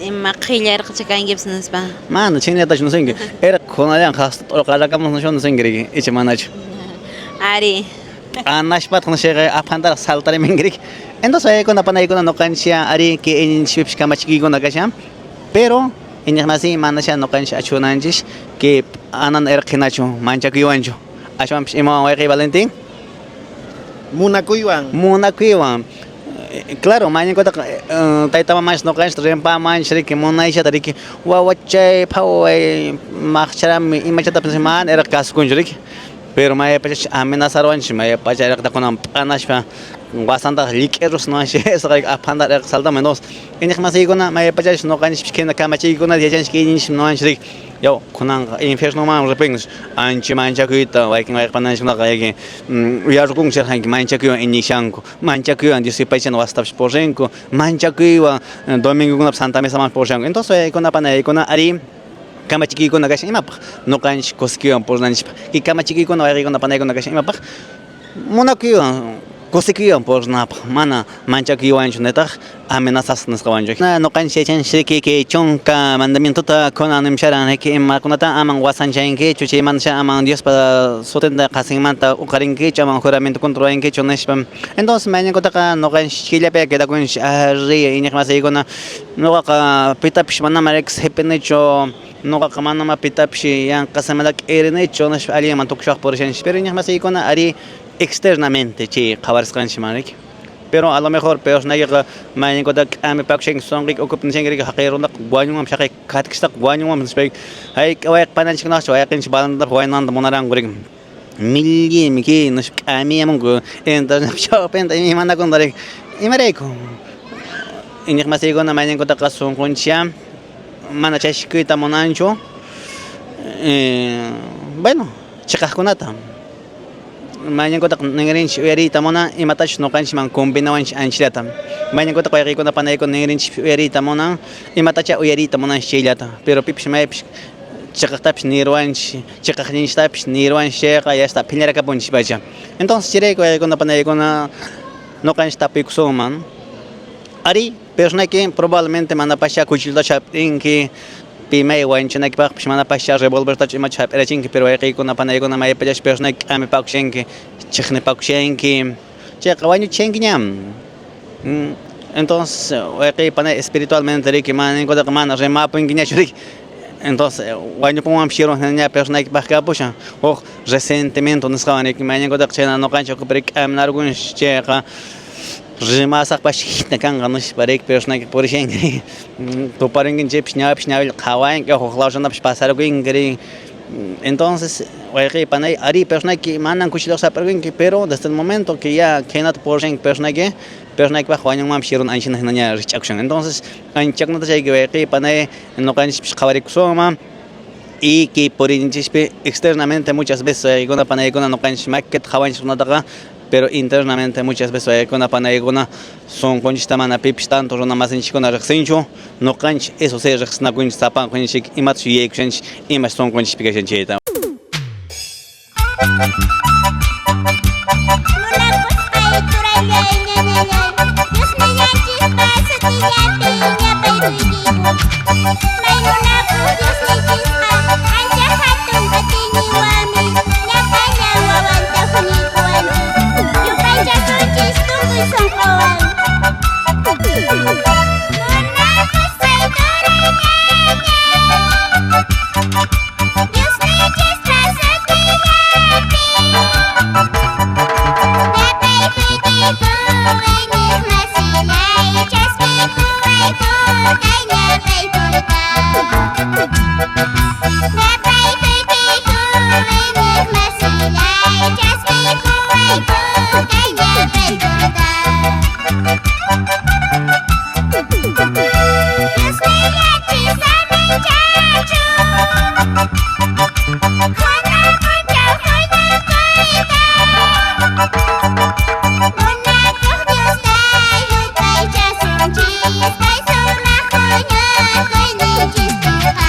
ima qhilla irqicha kankipas nispa. Mana chhaynallatachu nisunki. Irqi kunallan qhasta t'urqarakamus nishu nisunki riki, icha manachu. Ari. Anashpataq nishayqa aphantaraq saltariminki riki. Entonces waykuna panaykuna ñuqanchik ari kay iñinchikpipish kamachikuykuna kashan, pero Iñiqmasiy manasha ñuqanchik achunanchis kay anan irqinachu manchakuywanchu. Ashwanpis imawan wayqiy Valentín? Munakuywan. Munakuywan. Claro, mañankutaqa tayta mamanchis ñuqanchis rimpamanchis riki munaychata riki wawachay phaway maqcharami imachatapis mana irqa kasukunchu riki. Pero maypachachi amenazarwanchis maypacha irqata kunan p'anashpa wasantaqa llik'irus nuwanchis aphanta irqa saltaman. Entonces iñiqmasiykuna maypachachis ñuqanchispis khina kamachiykunata yachanchis kayninchis nuwanchis riki yaw kunanqa infiernoman ripinchis ancha manchakuyta wakin wayqi pananchikkunaqa uyarkunku chayqa manchakuywan iñishanku manchakuywan Dios yupaychana wasitapis purinku manchakuywan domingokunapi Santa Mesaman purishanku. Entonces waykuna panaykuna ari kamachikiykuna kashan imapaq ñuqanchik kusikuywan purinanchikpaq kay kamachikiykuna wayqiykuna panaykuna kashan imapaq munakuywan kusikuywan purinapaq mana manchakuywanchu nitaq amenazas nisqawanchu. Ñuqanchik yachanchik riki kay chunka mandamientota kunan nimusharan riki imakunata aman wasanchankichu chaymanta aman Diospa sutinta qasinmanta uqarinkichu aman juramentokunata rurankichu nishpa. Entonces mañankutaqa ñuqanchik killapi quedakunchik ari iñiqmasiykuna ñuqaqa pitapis manama riki sipinichu ñuqaqa manama pitapis yanqa simata k'irinichu nishpa allinman tukushaq purishanchik. Pero iñiqmasiykuna ari externamente chay qhawarisqanchikman riki. Pero a lo mejor peor nayqa mañankutaqa k'amipakushanki sunquyki ukupi nishanki riki haqay runaqa wañunmanmi haqay katikishtaqa wañunmanmi nishpa hayk'a wayqi pananchikkunaqa wayqinchik Valentintaqa wañunanta munaranku riki millimi kay nishpa k'amiyamunku entonces chawpinta imaymanakunta riki imarayku iñiqmasiykuna mañankutaqa sunqunchikya mana chashkuyta munanchu bueno chiqaqkunata mañankutaqa ninrinchik uyariyta munan imatachus ñuqanchikman combinawanchik anchallata mañankutaqa wayqiykuna panaykuna ninrinchik uyariyta munan imatacha uyariyta munanchik chayllata pero pipis maypis chiqaqtapis nirwanchik chiqaqninchiktapis nirwanchik chayqa ya está phiñarakapunchik pacha. Entonces chayrayku wayqiykuna panaykuna ñuqanchik tapuykusunman ari personayki probablemente manapascha cuchillotachu hap'inki pimay wañuchinaykipaqpis manapascha revolvertachu imachu hap'irachinki pero wayqiykuna panaykuna maypachachu personayki k'amipakushanki chiqnipakushanki chayqa wañuchishanki ñam. Entonces wayqiy panay espiritualmente riki mana ninkutaqa mana rimapunkiñachu riki. Entonces wañupunwanpis chirun personaykipaq kapushan huk resentimiento nisqawan riki mañankutaqa chayna ñuqanchik ukupi riki k'aminarkunchik chayqa rimasaqpash hina kanqa nishpa riki personayki purishanki tuparinki chaypis ñawipis ñawilla qhawanki huk lawchantapis pasarkunki rin. Entonces wayqiy panay ari personayki manan cuchilloqa hap'irqunki pero desde el momento que ya khaynata purishanki personayki personaykipaq wañunmanpis chiruna anchina hinaña rikch'akushan. Entonces anchakunata chayki wayqiy panay ñuqanchikpis qhawarikusunman y kay puriyninchikpi externamente muchas veces waykuna panaykuna ñuqanchik makita qhawanchik runataqa pero internamente muchas veces waykuna panaykuna sunqunchikta mana pipis tanto runa masinchikkuna riqsinchu ñuqanchik eso sí riqsinakunchik sapankunchik imatachus yuyaykushanchik imash sunqunchikpi kashan chayta. Munakusqay turallay ñañallay Diosnillanchikpa sutillanpi ñapaykuykiku may munakuq Diosninchisqa ancha hatun atiyninwanmi llapallan wawanta huñuykuwanchis yupaychasunchis tukuy sunquwan. Munakusqay turay ñañay Diosninchispa sutillanpi ñapaykuykiku iñiqmasillay chaskiykuwayku kay ñapaykuyta ñapaykuykiku iñiqmasillay chaskiykuwayku kay ñapaykuyta Diosnillanchis aminchachu kunan p'unchaw huñukuyta munakuq Diosta yupaychasunchis kay sumaq huñukuyninchispiqa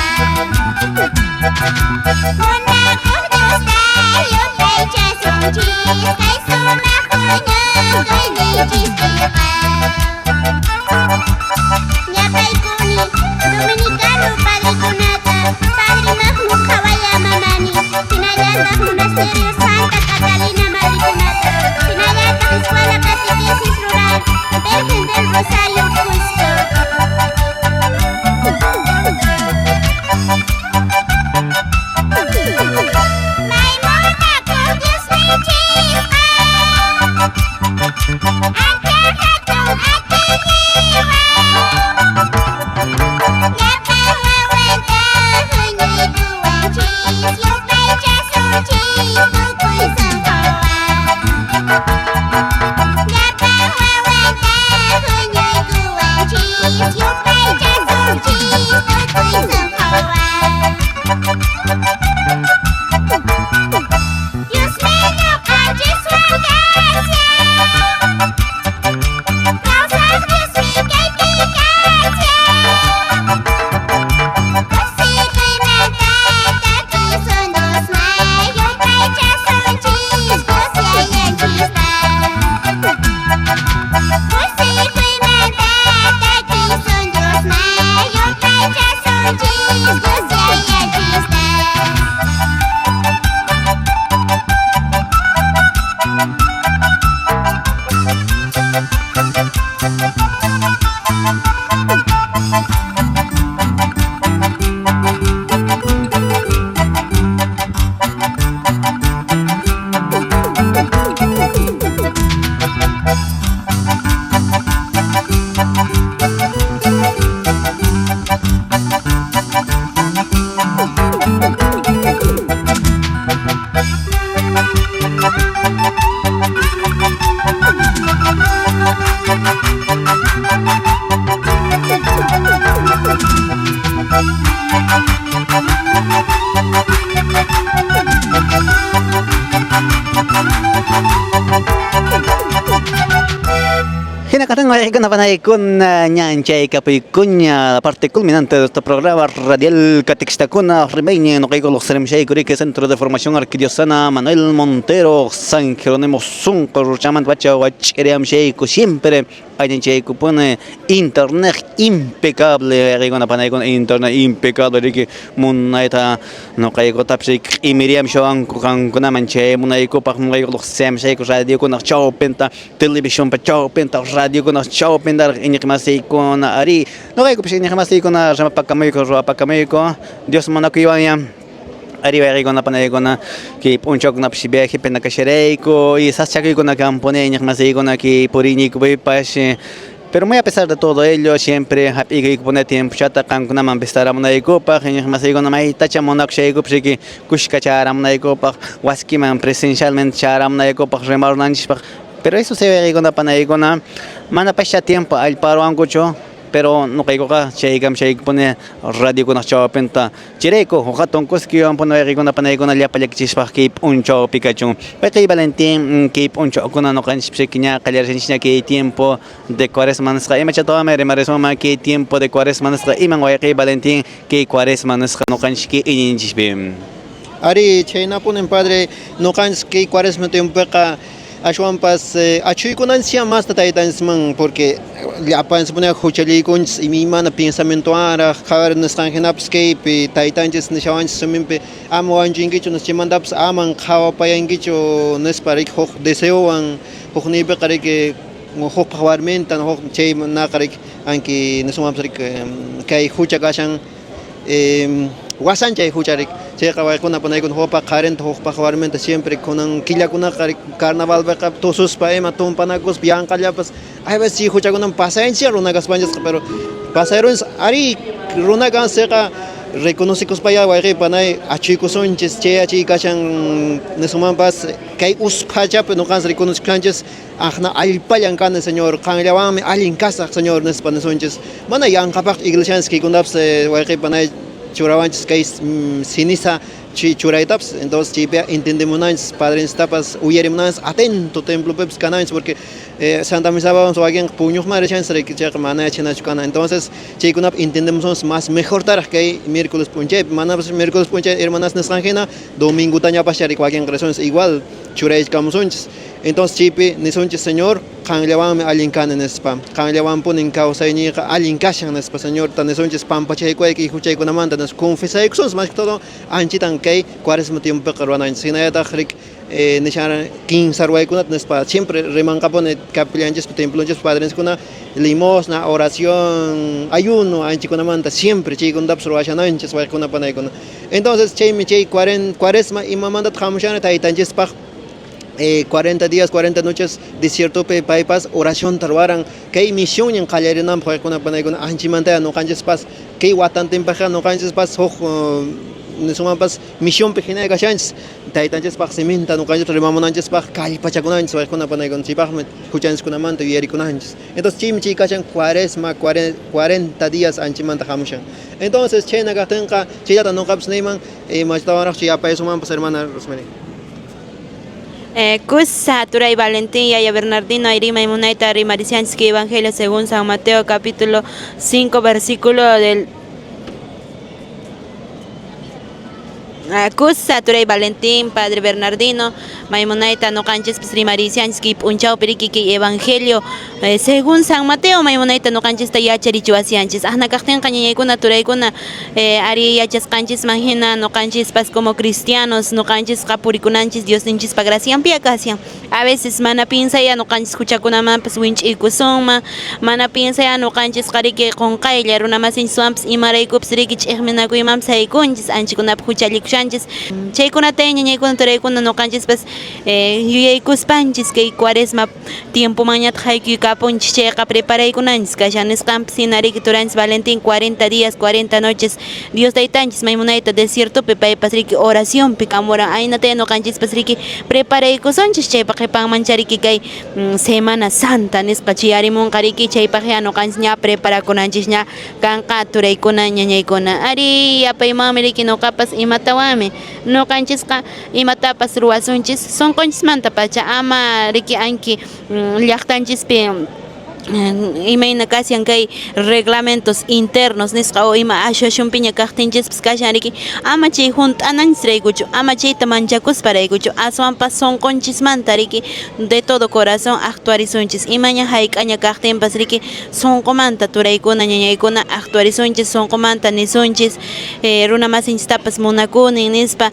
munakuq Diosta yupaychasunchis kay sumaq huñukuyninchispiqa ñapaykuni dominicano padrekunata Padre Magno Qhawaya mamani hinallataq Monasterio Santa Catalina madrikunata hinallataq Escuela Catequesis Rural Virgen del Rosario Cusco. Hina kaqtin waykuna panaykuna ñanchay kapuykuña la parte culminante de nuestro programa radial Catequistakuna rimaynin nuqayku luqsirimushayku riki Centro de Formación Arquidiocesana Manuel Montero San Jerónimo Sunqu ruchamanta pacha wach'iriamushayku siempre allinchaykupuni internet impecable waykuna panaykuna internet impecable riki munayta nuqaykutapis riki q'imiriamushawanku qankunaman chay munaykupaq nuqayku luqsiamushayku radiokunaq chawpinta televisionpa chawpinta radiokunaq chawpintaraq iñiqmasiykuna ari nuqaykupis iñiqmasiykuna rimapakamuyku ruwapakamuyku Dios munakuywanña ari wayqikuna panaykuna kay p'unchawkunapish viajepi nakasharayku y sasachakuykuna kanpuni iñiqmasiykuna kay puriyniykupipash. Pero muy a pesar de todo ello, siempre hap'ikuykupuni tiempochata qankunaman visitaramunaykupaq iñiqmasiykuna maytacha munakushaykupish riki kushka chayaramunaykupaq wasikiman presencialmente chayaramunaykupaq rimarunanchispaq. Pero eso sí wayqikuna panaykuna manapascha tiempo allparuwankuchu pero nuqaykuqa chaykamushaykupuni radiokunaq chawpinta chayrayku huk hatun kusikuywanpuni wayqikuna panaykuna llapa llakichispaq kay p'unchawpi kachun. Wayqiy Valentín, kay p'unchawkuna nuqanchis ña qallarishanchikña kay tiempo de cuaresma nisqa imachatawanmi rimarisunman kay tiempo de cuaresma nisqa iman wayqiy Valentín kay cuaresma nisqa nuqanchik kay iñiyninchikpi. Ari chhaynapunin padre nuqanchis kay cuaresma tiempopiqa ashwanpas achuykunanchis masta taytanchisman porque llapanchispuni huchallikunchis imaymana pensamientowanraq qhawari nisqan hinapas kaypi taytanchis nishawanchis siminpi ama wañuchinkichu chaymantapas aman qhawapayankichu nispa riki huk deseowan hukniypiqa riki hukpaq warminta huk chaynaqa riki anki nisunmanpas riki kay hucha kashan wasanchay hucha riki chayqa waykuna panaykuna hukpaq qharinta hukpaq warminta siempre kunan killakunaqa carnavalpiqa tususpa ima tumpanakuspa yanqallapas hay veces chay huchakunaman pasayanchis runa kaspanchisqa pero pasayarunchis ari runa kanchikqa reconocikuspaya wayqi panay achuykusunchis chay achay kashan nisunmanpas kay usphachapi nuqanchis reconocikushanchis aqna allpallan kani Señor qanllawanmi allin kasaq Señor nispa nisunchis mana yanqapaqchu iglesianchis kaykunapas wayqi panay churawanchis kay ceniza churaytapas. Entonces chaypi entendemunanchis padrenchistapas uyarimunanchis atento templopipas kananchis porque Santa Misapapas wakinqa puñuqman rishanchis riki chayqa mana chhaynachu kana. Entonces chaykunapi entendemusunchis más mejortaraq kay miércoles p'unchaypi manapas miércoles p'unchay hermanas nisqan hina domingotañapascha riki wakinqa risunchis igual churaykamusunchis. Entonces chaypi nisunchis Señor qanllawanmi allin kani nispa qanllawanpunin kawsayniyqa allin kashan nispa Señorta nisunchis pampachaykuwayki huchaykunamanta nispa confesaykusunchis más que todo anchitan kay cuaresma tiempopiqa ruwananchis hinallataq riki nishan kinsa ruwaykunata nispa siempre rimanqapuni capillanchispi templonchispi padrenchiskuna limosna, oración, ayuno anchikunamanta siempre chaykunatapas ruwashananchis waykuna panaykuna. Entonces chaymi chay cuaresma imamantataq hamushani taytanchispaq 40 días, 40 noches desiertopi paypas oracionta ruwaran kay misionnin qallarinanpaq waykuna panaykuna anchimantaya nuqanchispas kay watantinpaqqa nuqanchispas huk nisunmanpas misionpi hina kashanchis taytanchispaq siminta nuqanchispas rimamunanchispaq kallpachakunanchis waykuna panaykuna chaypaqmi huchanchiskunamanta yuyarikunanchis. Entonces chaymi chay kashan cuaresma 40 días anchimanta hamushan. Entonces chayna kaqtinqa chayllata nuqapas niyman imachatawanraqchu yapaysunmanpas hermana Rosemary. Kusa Turay Valentín Yaya Bernardino Irima y Munaita Rimaricianski Evangelio según San Mateo capítulo 5 versículo del Kusa Turay Valentín Padre Bernardino Maimunaita nuqanchispis rimaricianchis p'unchawpi riki kay Evangelio según San Mateo maymunayta nuqanchista yacharichiwasianchis asna kaqtinqa ñañaykuna turaykuna ari yachasqanchisman hina nuqanchispas como cristianos nuqanchisqa purikunanchis Diosninchispa gracianpi kashan. A veces mana piensaya nuqanchis huchakunamanpas winch'iykusunman mana piensaya nuqanchisqa riki qunqaylla runamasinchiswanpas imaraykupis riki ch'iqminakuymanpas haykunchis anchikunapaq huchallikushanchis chaykunata ñañaykuna turaykuna nuqanchispas yuyaykuspanchis kay cuaresma tiempomanñataq haykuykapunchis chayqa preparaykunanchis kashan nisqanpas hina riki turanchis Valentín 40 días 40 noches Dios taytanchis maymunayta desiertopi paypas riki oracionpi kamuran aynataya nuqanchispas riki preparaykusunchis chaypaq qhipanmancha riki kay Semana Santa nisqa chiyarimunqa riki chaypaq ya nuqanchis ña preparakunanchis ña kanqa turaykuna ñañaykuna ari yapaymanmi riki nuqapas imatawanmi Aswanmi nuqanchisqa imatapas ruwasunchis sunqunchismantapacha ama riki anki llaqtanchispi imayna kashan kay reglamentos internos nisqa o ima asociacionpiña kaqtinchispas kashan riki ama chay hunt'ananchisraykuchu ama chayta manchakusparaykuchu aswanpas sunqunchismanta riki de todo corazón actuarisunchis imaña hayk'aña kaqtinpas riki sunqumanta turaykuna ñañaykuna actuarisunchis sunqumanta nisunchis runa masinchistapas munakunin nispa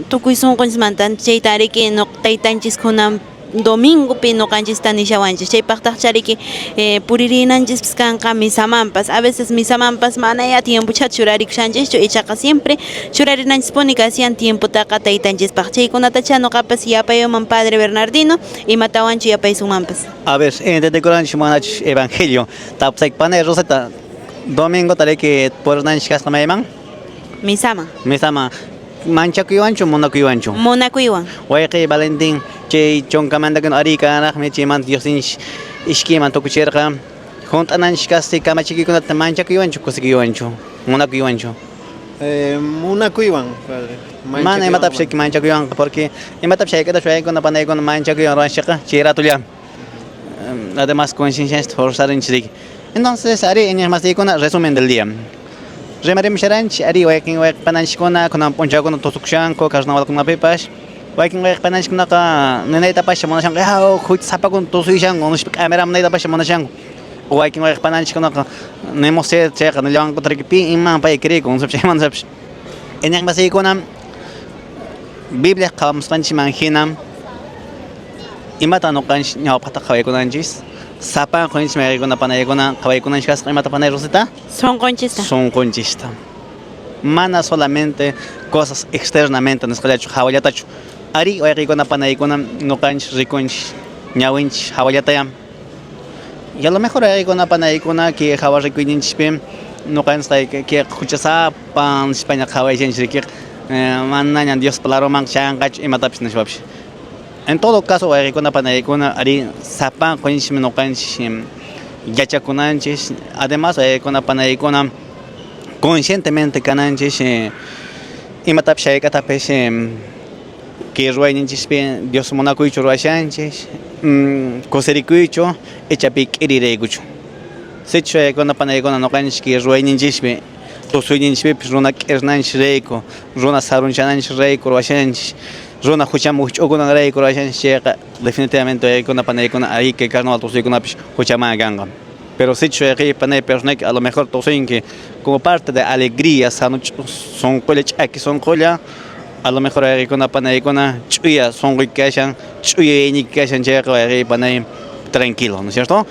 tukuy sunqunchismanta chayta riki taytanchis kunan domingopi nuqanchista nishawanchis chaypaqtaqcha riki puririnanchispis kanqa misamanpas a veces misamanpas manaya tiempochata churarikushanchischu ichaqa siempre churarinanchispuni kashan tiempotaqa taytanchispaq chaykunatacha nuqapas yapayuman padre Bernardino imatawanchu yapaysunmanpas. A ver, entendekuranchis manachus evangelio tapusayki panay Rosita domingota riki purinanchis kasqa mayman? Misaman. Misaman. Manchakuywanchu munakuywanchu? Munakuywan. Wayqiy Valentín chay chunkamantakuna ari kanaraqmi chaymanta Diosninchis ishkayman tukuchirqa hunt'ananchis kasqa kamachikuykunata manchakuywanchu kusikuywanchu munakuywanchu? Munakuywan, padre. Mana imatapis riki manchakuywanqa porque imatapis hayk'atapas waykuna panaykuna manchakuywan ruwanchikqa chay ratolla además conciencianchista forzarinchis riki. Entonces ari iñiqmasiykuna resumen del día. Rimarimusharanchis ari wakin wayqipananchiskuna kunan p'unchawkuna tusukushanku carnavalkunapipas wakin wayqipananchikkunaqa ninaytapascha munashanku yaw huchasapakuna tusuyashanku nispa k'amiramunaytapascha munashanku wakin wayqipananchikkunaqa nimuscha chayqa nillawankuta riki pi iman pay creekun nispa chaymanta nispapas iñiqmasiykuna Bibliaq qhawamusqanchikman hina imatan ñuqanchik ñawpaqta qhawaykunanchis sapanqa qunchis mayqikuna panaykuna qhawaykunanchis kasqa imata panay Rosita? Sunqunchista. Sunqunchista. Mana solamente cosas externamente nisqallachu hawallatachu ari wayqiykuna panaykuna ñuqanchis rikunchis ñawinchis hawallataya y a lo mejor wayqiykuna panaykuna kay hawa rikuyninchispi ñuqanchis kay huchasapa nispaña qhawaychanchis rikiqa manaña Diospa larumanqa chanqachu imatapis nishpapis. En todo caso wayqiykuna panaykuna ari sapanqa qonchismi ñuqanchis yachakunanchis además wayqiykuna panaykuna conscientemente kananchis imatapis hayk'atapis kay ruwayninchispi Dios munakuychu ruwashanchis kusirikuychu ichapi k'iriraykuchu sichus waykuna panaykuna ñuqanchis kay ruwayninchispi tusuyninchispipis runa k'irinanchisrayku runa sarunchananchis-rayku ruwashanchis runa huchaman wikch'ukunanrayku ruwashanchis chayqa definitivamente waykuna panaykuna ari kay carnaval tusuykunapis huchaman kanqa. Pero sichus wayqiy panay personayki a lo mejor tusunki como parte de alegría sano sunqulla ch'aki sunqulla a lo mejor wayqiykuna panaykuna ch'uya sunquyki kashan ch'uya yuyayniyki kashan chayqa wayqiy panay tranquilo, ¿no es cierto?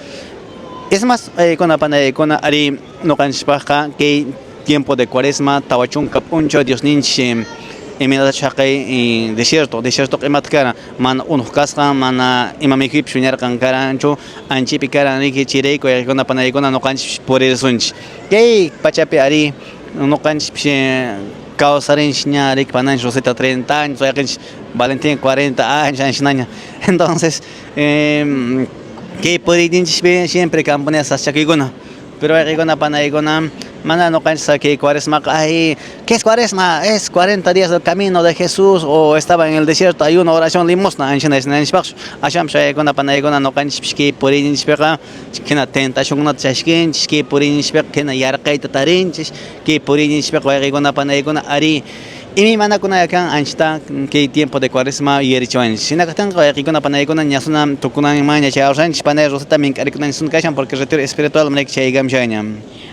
Es más waykuna panaykuna ari ñuqanchispaqqa kay tiempo de cuaresma 40 p'unchaw Diosninchis imaynatachus haqay desierto desiertoqa imataq karan mana unuq kasqan mana ima mikhuypis wiñarqan karanchu anchaypi karan riki chayrayku wayqiykuna panaykuna ñuqanchis puririsunchis kay pachapi ari ñuqanchispis kawsarinchis ña riki pananchis Rosita 30 años wayqinchis Valentín 40 años anchinaña entonces kay puriyninchispi siempre kanpuni sasachakuykuna pero wayqiykuna panaykuna mana ñuqanchis kay cuaresmaqa ay ¿qué es cuaresma? Es 40 días del camino de Jesús o estaba en el desierto ayuno, oración, limosna anchina ninanchispaqchu aswanpis wayqiykuna panaykuna ñuqanchispis kay puriyninchispiqa hina tentacionkunata chashkinchis kay puriyninchispiqa hina yarqayta tarinchis kay puriyninchispiqa wayqiykuna panaykuna ari imaymanakuna kan anchata kay tiempo de cuaresma yuyarichiwanchis hina kaqtinqa wayqiykuna panaykuna ñasuna tukunanmanña chayarushanchis panay Rosita mink'arikunanchis kashan porque retiro espiritual manayki chayaykamushanña.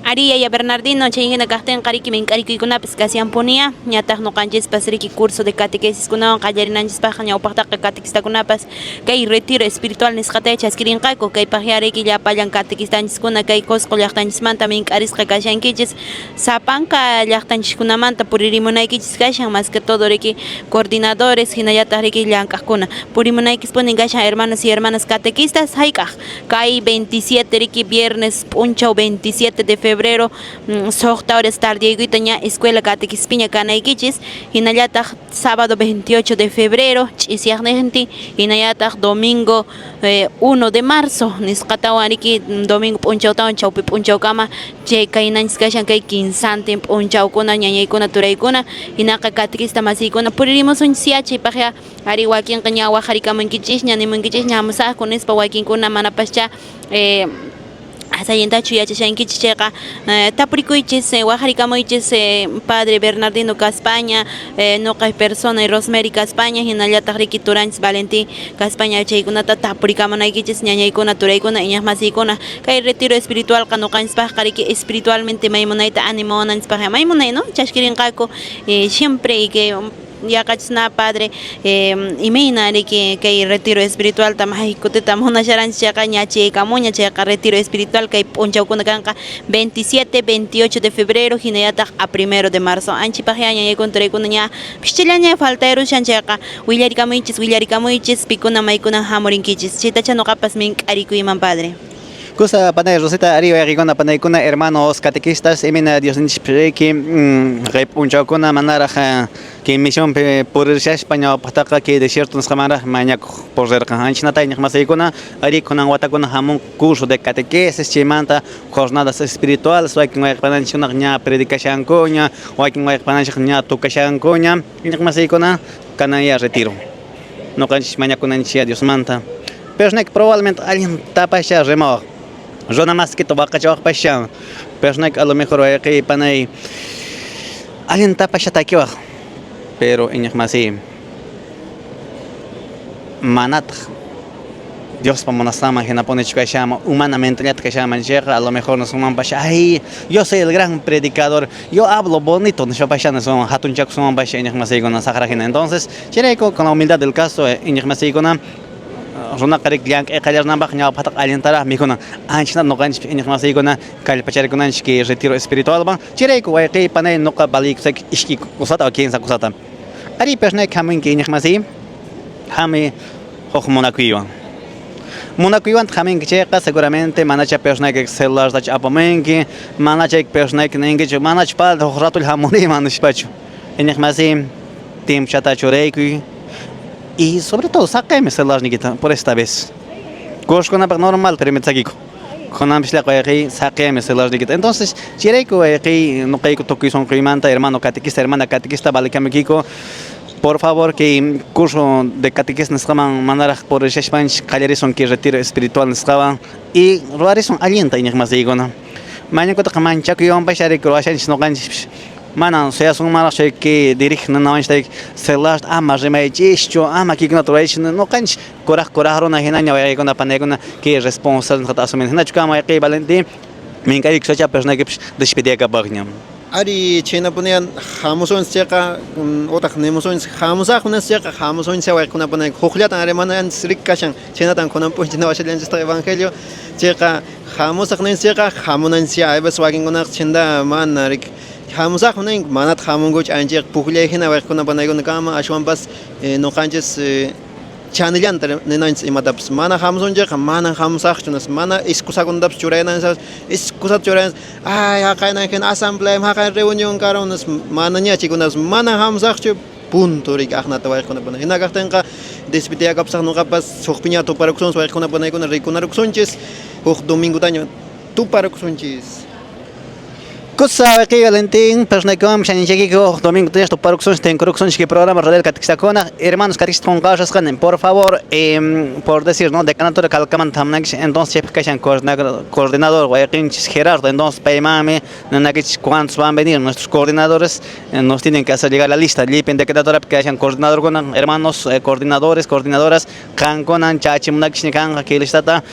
Ari yaya Bernardino chay hina kaqtinqa riki mink'arikuykunapis kashanpuniya ñataq ñuqanchispas riki curso de catequesiskunawan qallarinanchispaqqa ñawpaqtaqa catequistakunapas kay retiro espiritual nisqata chaskirinqaku kaypaqya riki llapallan catequistanchiskuna kay Qusqu llaqtanchismanta mink'arisqa kashankichis sapanka llaqtanchiskunamanta puririmunaykichis kashan más que todo riki coordinadores hinallataq riki llank'aqkuna purimunaykispuni kashan hermanos y hermanas catequistas hayk'aq kay 27 riki viernes p'unchaw 27 de febrero. febrero 6 horas tardiaykuyta ña escuela catequispiña kanaykichis, hinallataq sábado 28 de febrero ch'isyaqnintin, hinallataq domingo 1 de marzo nisqatawan riki domingo p'unchawtawan chawpi p'unchawkama chay kaynanchis kashan kay kinsantin p'unchawkuna ñañaykuna turaykuna, hinaqa catequista masiykuna puririmusunchis ya chaypaq ya ari wakinqa ña waqharikamunkichisña nimunkichisña hamusaqku nispa wakinkuna manapascha allintachu yachashankichis chayqa tapurikuychis waqharikamuychis padre Bernardino Caspaña, nuqa persona y Rosemary Caspaña, hinallataq riki turanchis Valentín Caspaña, chaykunata tapurikamunaykichis ñañaykuna turaykuna iñaq masiykuna. Kay retiro espiritualqa nuqanchispaqqa riki espiritualmente maymunayta animawananchispaq maymunay, no, chaskirinqaku siempre y que yaqachisna padre imayna riki kay retiro espiritualta mahikutita munasharanchis chayqa ña chaykamuña chayqa retiro espiritual kay p'unchawkuna kanqa 27, 28 de febrero hinallataq a 1 de marzo. Anchipaq ya ñañaykuna turaykuna ña pishillaña faltayrushan chayqa willarikamuychis willarikamuychis pikuna maykuna hamurinkichis chaytacha nuqapas mink'arikuyman padre. Kusa panay Rosita ari wayqikuna panaykuna hermanos catequistas imina Diosninchispiriki kay p'unchawkuna manaraq kay misionpi purirshaspa ñawpaqtaqa kay desierto nisqamanraq mañakuq purirqan anchinata iñiq masiykuna ari kunan watakuna hamun curso de catequesis chaymanta jornadas espirituales wakin wayqipananchikkunaqa ña predicashankuña wakin wayqipananchik ña tukashankuña iñiq masiykuna kanan ya retiro nuqanchis mañakunanchis ya Diosmanta pero probablemente allin tapasha rimawaq runa maskita waqachawaqpasha pero a lo mejor wayqi panay allin tapasha takiwaq pero iñiq masi manataq Diospa munasqanman hinapunichu kashanman humanamente llataq kashanman chayqa a lo mejor nisunmanpasha ay yo soy el gran predicador yo hablo bonito nishpapasha nisunman hatunchakusunmanpasha iñiq masiykuna saqra hina. Entonces chayrayku con la humildad del caso iñiq masiykuna runaqa riki llank'ay qallarinanpaq ñawpaqtaqa allintaraq mikhuna anchinata nuqanchis iñiq masiykuna kallpacharikunanchis kay retiro espiritualman chayrayku wayqiy panay nuqa valiykusayki ishki kusata o kinsa kusata ari personayki hamunki iñiq masiy hamuy huk munakuywan munakuywantaq hamunki chayqa seguramente manacha personayki celulartachu apamunki manacha personayki ninkichu manachu padre huk ratolla hamuniyman nishpachu iñiq masiy tiempochata churaykuy y sobre todo saqaymi celularniykita por esta vez kushkunapaq normal permitisaykiku kunanpisllaqa wayqiy saqaymi celularniykita. Entonces chayrayku wayqiy nuqayku tukuy sunquymanta hermano catequista hermana catequista valikamuykiku por favor kay curso de catequesis nisqaman manaraq purishashpanchis qallarisun kay retiro espiritual nisqawan y ruwarisun allinta iñiq masiykuna mañakutaqa manchakuywanpash ari ruwashanchis nuqanchis manan suyasunmanraq chay kay dirigiq ninawanchis celular ama rimaychischu ama kaykunata ruwaychis nuqanchis kuraq kuraq runa hinaña wayqaykuna panaykuna kay responsable nisqata asumina hinachu kanman wayqiy Valentín mink'arikushacha personaykipish despediyakapaqña. Ari chhaynapuniyan hamusunchis chayqa utaq nimusunchis hamusaqkunas chayqa hamusunchis wayqikuna panayku hukllatan ari mananchis riki kashan chhaynatan kunan p'unchay nawashallanchistaq evangelio chayqa hamusaq ninchis chayqa hamunanchis aybas wakinkunaqa chhaynata mana riki hamusaqku ninku manataq hamunkuchu anchayqa pukllay hina wayqikuna panaykuna kanman ashwanpas nuqanchis chanillanta ninanchis imatapas mana hamusunchikqa manan hamusaqchu nispa mana iskusakunatapas churaynanchis iskusata churaynanchis ay haqaynan hina asamblea haqay reunión karon nispa manaña chaykunapas manan hamusaqchu punto riki aqnata wayqikuna pana hina kaqtinqa despediyakapusaq nuqapas hukpiña tuparakusunchis wayqikuna panaykuna rikunarukusunchis huk domingutaña tuparakusunchis. Kusa wayqiy Valentín personaykuwan shaninchaykiku domingo taña tuparakusunchis tinkurukusunchis kay programa radial catequistakuna hermanos catequistas qunqashasqani por favor por decir no decanatura Calcamanta hamunankichis entonces chaypaq kashan coordinador wayqinchis Gerardo entonces paymanmi ninaykichis cuántos van a venir nuestros coordinadores nos tienen que hacer llegar la lista llipin decanatura kashan coordinadorkuna hermanos coordinadores coordinadoras qankunan chachimunakishni kanqa kay listata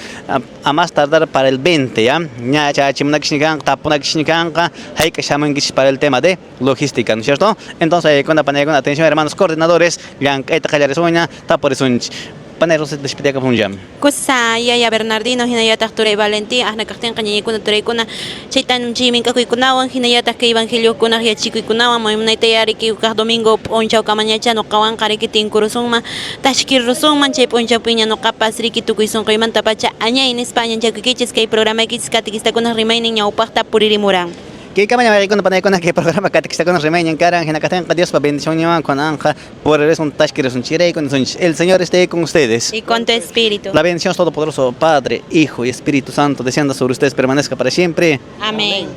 a más tardar para el 20 ya ña chachimunakishni kanqa tapunakishni kanqa hayk'a shamunkichis para el tema de logística, ¿no es cierto? Entonces, con la atención, hermanos coordinadores, llank'ayta qallarisuña tapurisunchis. Panay Rosita despedikapunllami. Kusa yaya Bernardino hinallataq turay Valentín ahna kaqtinqa ñañaykuna turaykuna chaytan mink'akuykunawan hinallataq kay evangeliokunaq yachikuykunawan maymunayta riki kaq domingo p'unchaw kamañacha nuqawanqa riki tinkurusunman tashkirusunman chay p'unchawpiña nuqapas riki tukuy sunquymantapacha añay nispa añanchakuykichis kay programaykichis catequistakunaq rimaynin ñawpaqta puririmuran. Kay kamaña wayqikuna panaykuna kay programa catequistakunaq rimaynin karan hina kaqtinqa Diospa bendicionninwan kunanqa puririsun tashkirisun chirayku nisunchis. El Señor esté con ustedes. Y con tu espíritu. La bendición Todopoderoso Padre, Hijo y Espíritu Santo descienda sobre ustedes, permanezca para siempre. Amén.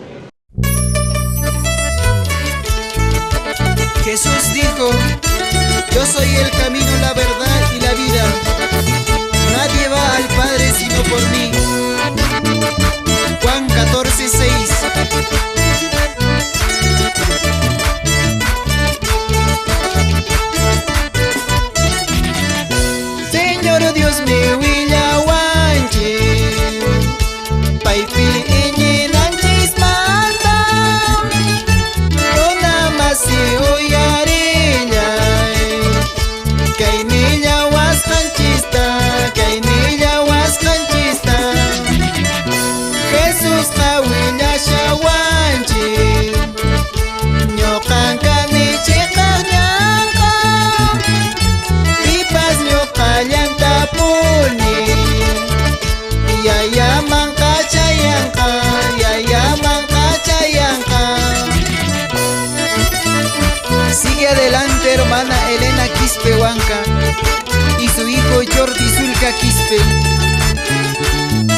Jesús dijo: yo soy el camino, la verdad y la vida. Nadie va al Padre sino por mí. Juan 14:6. Señor Dios mi willawanchik, paypi iñinanchismanta, runa masi uyarillay, kay nillawasqanchista, kay nillawasqanchista, Jesusqa willashawanchik, ñuqan kani chiqaq ñanqa, pipas ñuqallantapuni, yayaman qachayanqa, yayaman qachayanqa. Sigue adelante, hermana Elena Quispe Huanca y su hijo Jordi Zulca Quispe,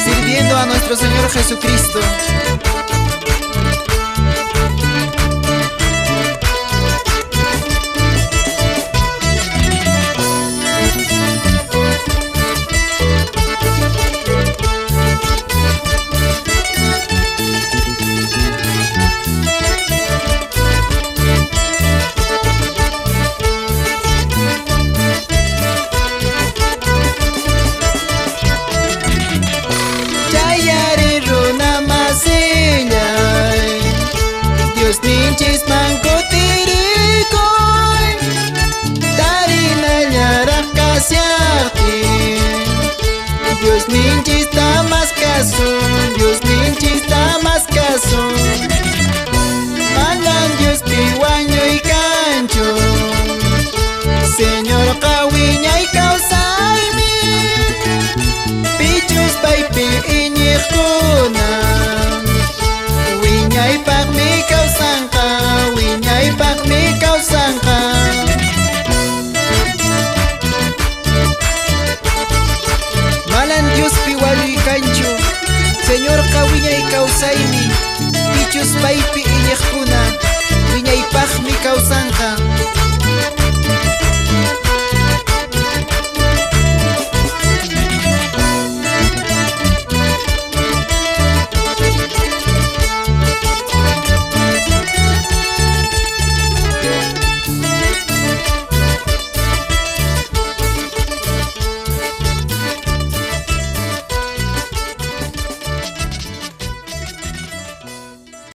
sirviendo a nuestro Señor Jesucristo. Chayari runa masillay, Diosninchisman kutirikuy, tarinallaraq kashaqtin, Diosninchista maskasun, Diosninchista maskasun, manan Diospi wañuykanchu, Señorqa wiñay kawsaymi, pichus paypi iñiqkuna, wiñaypaqmi kawsanqa, wiñaypaqmi kawsanqa. Manan Diospi wañuykanchu, Señorqa wiñay kawsaymi, pichus paypi iñiqkuna, wiñaypaqmi kawsanqa.